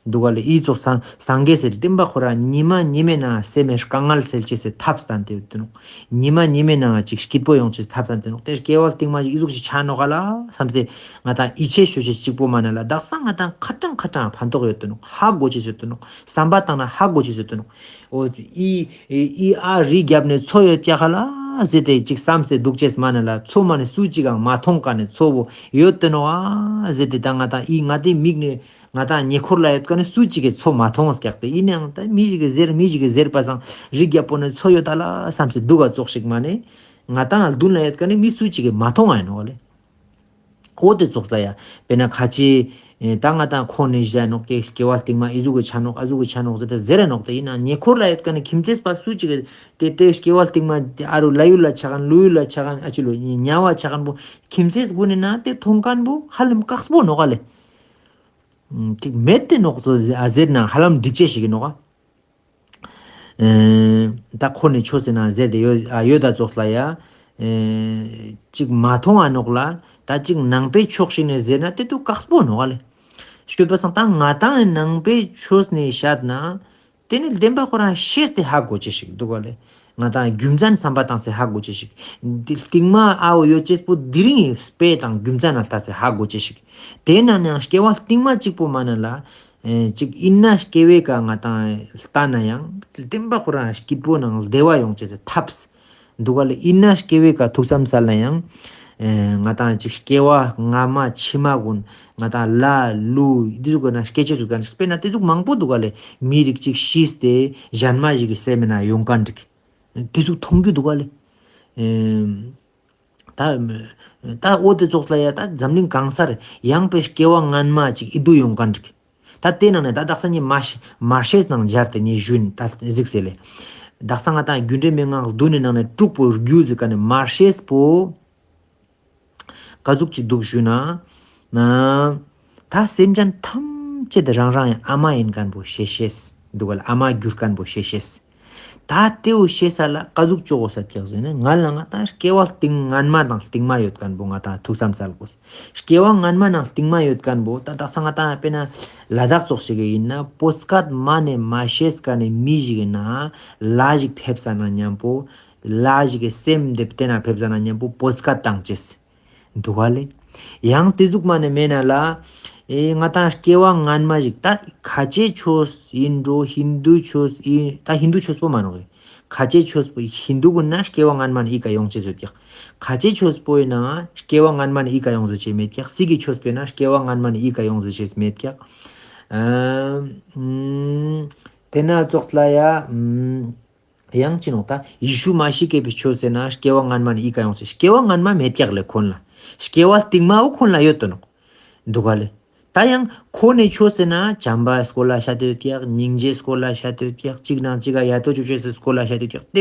འདུག་ག་ལེ། ཨི་ཙོགས་སངས་སངས་རྒྱས་སི་བདེན་པ་ཁོ་ར་ཉི་མ་ཉི་མའི་ནང་སེམས་མེད་དཀའ་ངལ་སེལ་ཅེས་སི་ཐབས་སྟན་ཏེ་ཡོད་དེ་ནོག། ཉི་མ་ཉི་མའི་ནང་ཅིག་སྐྱིད་པོ་ཡོང་ཅེས་སི་ཐབས་སྟན་ཏེ་ནོག། ཏེ་སྐྱེ་བ་རྟིང་མ་ཞིག་ཨི་ཟུག་ཞིག་ཆ་ནོག་ག་ལེ་བསམ་སྟེ་ང་དང་ཡིད་ཆེས་ཞུ་ཅེས་གཅིག་པོ་མ་ནེ་ལ་དག་ས་ང་དང་ཁ་ཏང་ཁ་ཏང་ཕན་ཐོགས་ཡོད་དེ་ནོག། ཧ་གོ་ཅེས་ཡོད་དེ་ནོག། བསམ་པ་བཏང་ན་ཧ་གོ་ཅེས་ཡོད་དེ་ནོག། འོ་ཨི་ཨི་ཨ་རི་རྒྱབ་ནེ་མཚོ་ཡོད་ཀྱག་ག་ལེ་ཟེར་ཏེ་ཅིག་བསམ་སྟེ་འདུག་ཅེས་མ་ནེ་ལ་མཚོ་མ་ནེ་སུ་ཅིག་གང་མ་མཐོང་ཀ་ནེ་མཚོ་བོ་ཡོད་དེ་ནོག་ཨ་ཟེར་ཏེ་ད་ང་དང་ཨི་ང་ཏེ་མིག་ནེ་ང་དང་ཉེ་འཁོར་ལ་ཡོད་ཀ་ནེ་སུ་ཅིག་གི་མཚོ་མ་མཐོང་ཀྱག་སྟེ། ཨིན་ནའང་ད་མི་ཞིག་གི་ཟེར་མི་ཞིག་གི་ཟེར་པ་སང་རི་རྒྱབ་པོ་ནེ་མཚོ་ཡོད་ད་ལེ་བསམ་སྟེ་འདུག་ག་ཙོགས་ཤིག་མ་ནེ་ང་དང་མདུན་ལ་ཡོད་ཀ་ནེ་མི་སུ་ཅིག་གི་མ་མཐོང་ང་ཡིན་ནོག་ལེ། འོ་ཏེ་ཙོགས་ལ་ཡ་དཔེར་ན་ཁ་ཅིག་ཨེ་ད་ང་དང་ཁོང་ནེ་བཞག་ནོག་ཀྱེ་སྐྱེ་བ་རྟིང་མ་ཨི་ཟུག་གི་ཆ་ནོག་ཨ་ཟུག་གི་ཆ་ནོག་ཟེར་ཏེ་ཟེར་ར་ནོག། ཏེ་ཨིན་ན་ཉེ་འཁོར་ལ་ཡོད་ཀ་ནེ་ཁྱིམ་མཚེས་པ་སུ་ཅིག་གི་ཏེ་ཏེ་སྐྱེ་བ་རྟིང་མ་ཏེ་ཨ་རུ་ལྷ་ཡུལ་ལ་ཆ་ཁན་ཀླུ་ཡུལ་ལ་ཆ་ཁན་ཨ་ཅི་ལོ་དམྱལ་བ་ཆ་ཁན་པོ་ཁྱིམ་མཚེས་གུན་ནི་ནང་ཏེ་མཐོང་ཁན་པོ་ཧ་ལམ་དཀགས་པོ་ནོག་ག་ལེ། ཅིག་མེད་དེ་ནོག་ཙོགས་ཟེར་ན་ཧ་ལམ་འགྲིག་ཅེས་ཤིག་ནོག་ག། ཨེ་ད་ཁོ་ནེ་ཆོས་ཟེར་ན་ཟེར་ཏེ་ཡོད་ཨ་ཡོད་ད་ཙོགས་ལ་ཡ། ཨེ་ཅིག་མ་མཐོང་ང་ནོག་ལེ། ད་ཅིག་ནང་པའི་ཕྱོགས་ཤིག་ནེ་ཟེར་ན་ཏེ་ཏུ་དཀགས་པོ་ནོག་ག་ལེ། སྐྱོད་པ་སང་ད་ང་དང་ནང་པའི་ཆོས་ནེ་བཤད་ན། ཏེ་ནེ་བདེན་པ་ཁོ་རང་ཤེས་ཏེ་ཧ་གོ་ཅེས་ཤིག་འདུག་ག་ལེ། ང་དང་རྒྱུ་མཚན་བསམ་པ་བཏང་སྟེ་ཧ་གོ་ཅེས་ཤིག། འདི་རྟིང་མ་ཨ་བོ་ཡོད་ཅེས་པོ་དེ་རིང་དཔེ་དང་རྒྱུ་མཚན་ལ་ལྟ་སྟེ་ཧ་གོ་ཅེས་ཤིག། ཏེ་ནང་ནའང་སྐྱེ་བ་རྟིང་མ་གཅིག་པོ་མ་ནེ་ལ། ཨེ་ཅིག་ཨིན་ན་སྐྱེ་བའི་ཀ་ང་དང་ལྟ་ན་ཡང་བདེན་པ་ཁོ་རང་སྐྱིད་པོ་ནང་བདེ་བ་ཡོང་ཅེས་སི་ཐབས། འདུག་ག་ལེ། ཨིན་ན་སྐྱེ་བའི་ཀ་ཐུགས་བསམ་སལ་ན་ཡང་། ཨེ་ང་དང་ཅིག་སྐྱེ་བ་སྔ་མ་ཕྱི་མ་གུན་ང་དང་ལྷ་ཀླུ་འདི་ཟུག་གི་ནང་སྐྱེ་ཅེས་ཟུག་ག་དཔེར་ན་ཏེ་ཟུག་མང་པོ་འདུག་ག་ལེ། མི་རིགས་ཅིག་ཤིས་ཏེ་ཞན་མ་ཞིག་གི་སེམས་མེད་ན་ཡོང་ཁན་འགྲིག། ཏེ་ཟུག་མཐོང་རྒྱུ་འདུག་ག་ལེ། ཨེ་ད་ད་འོ་ཏེ་ཙོགས་ལ་ཡ་ད་འཛམ་གླིང་གང་སར་ཡང་པའི་སྐྱེ་བ་སྔན་མ་ཅིག་ཨིད་དུ་ཡོང་ཁན་འགྲིག། ད་དེ་ནང་ནས་ད་དག་ས་ནི་མར་ཤེས་ནང་སྦྱར་ཏེ་ནི་ཞུན་ད་གཟིགས་སེ་ལེ། དག་ས་ང་ཏང་རྒྱུ་འབྲས་མན་ངག་བདུན་ནི་ནང་ནས་དྲུག་པོ་རྒྱུ་ཟེར་ཁན་ནི་མར་ཤེས་པོ། ཀ་ཟུག་ཅིག་འདུག་ཞུ་ན། ན། ད་སེམས་ཅན་ཐམས་ཅད་དེ་རང་རང་ཡང་ཨ་མ་ཡིན་ཁན་པོ་ཤེས་ཤེས། འདུག་ག་ལེ། ཨ་མ་གྱུར་ཁན་པོ་ཤེས་ཤེས། ད་དེའུ་ཤེས་ས་ལ་ཀ་ཟུག་ཅོ་གོས་ཀྱག་ཟེར་ན་ང་ལ་ང་ཏང་སྐྱེ་བ་རྟིང་སྔན་མ་དང་རྟིང་མ་ཡོད་ཁན་པོ་ང་ཏང་ཐུགས་བསམ་སལ་གོས། སྐྱེ་བ་སྔན་མ་ནང་རྟིང་མ་ཡོད་ཁན་པོ་ད་དག་ས་ང་ཏང་དཔེར་ན་ལ་དྭགས་ཙོགས་ཤིག་ཡིན་ན་བོད་སྐད་མ་ནེ་མ་ཤེས་ཁན་ནི་མི་ཞིག་ཡིན་ན་ལ་ཞིག་ཕེབས་ས་ན་མཉམ་པོ། ལ་ཞིག་གི་སེམས་དེ་བརྟེན་ན་ཕེབས་ས་ན་མཉམ་པོ་བོད་སྐད་བཏང་ཅེས། འདུག་ག་ལེ། ཡང་དེ་ཟུག་མ་ནེ་མེད་ན་ལ། ཨེ་ང་ཏང་སྐྱེ་བ་སྔན་མ་ཞིག་ད་ཁ་ཆེ་ཆོས་ཡིན་འགྲོ་ཧིན་དུ་ཆོས་ཡིན་ད་ཧིན་དུ་ཆོས་པོ་མ་ནོག་གི། ཁ་ཆེ་ཆོས་པོ་ཧིན་དུ་གུན་ན་སྐྱེ་བ་སྔན་མ་ནེ་ཨི་ཀ་ཡོང་ཅེས་ཡོད་ཀྱག། ཁ་ཆེ་ཆོས་པོ་ཡིན་ན་སྐྱེ་བ་སྔན་མ་ནེ་ཨི་ཀ་ཡོང་ཟེར་ཅེས་མེད་ཀྱག། སི་གི་ཆོས་པོ་ཡིན་ན་སྐྱེ་བ་སྔན་མ་ནེ་ཨི་ཀ་ཡོང་ཟེར་ཅེས་མེད་ཀྱག། ཨ་ཨམ། དེ་ན་ཙོགས་ལ་ཡ་ཨམ། ཡང་ཅི་ནོག་ད་ཡེ་ཤུ་མ་ཤི་ཀའི་ཆོས་ཟེར་ན་སྐྱེ་བ་སྔན་མ་ནེ་ཨི་ཀ་ཡོང་ཟེར། སྐྱེ་བ་སྔན་མ་མེད་ཀྱག་ལེ་ཁོང་ལ། སྐྱེ་བ་རྟིང་མ་བོ་ཁོང་ལ་ཡོད་དོ་ནོག། འདུག་ག་ལེ། ད་ཡང་ཁོ་ནེ་ཆོས་ཟེར་ན་བྱམས་པ་སྐོར་ལ་བཤད་དེ་ཡོད་ཀྱག། སྙིང་རྗེ་སྐོར་ལ་བཤད་དེ་ཡོད་ཀྱག། གཅིག་ནང་གཅིག་ག་ཡ་ཏོ་ཅོ་ཅེས་སི་སྐོར་ལ་བཤད་དེ་ཡོད་ཀྱག།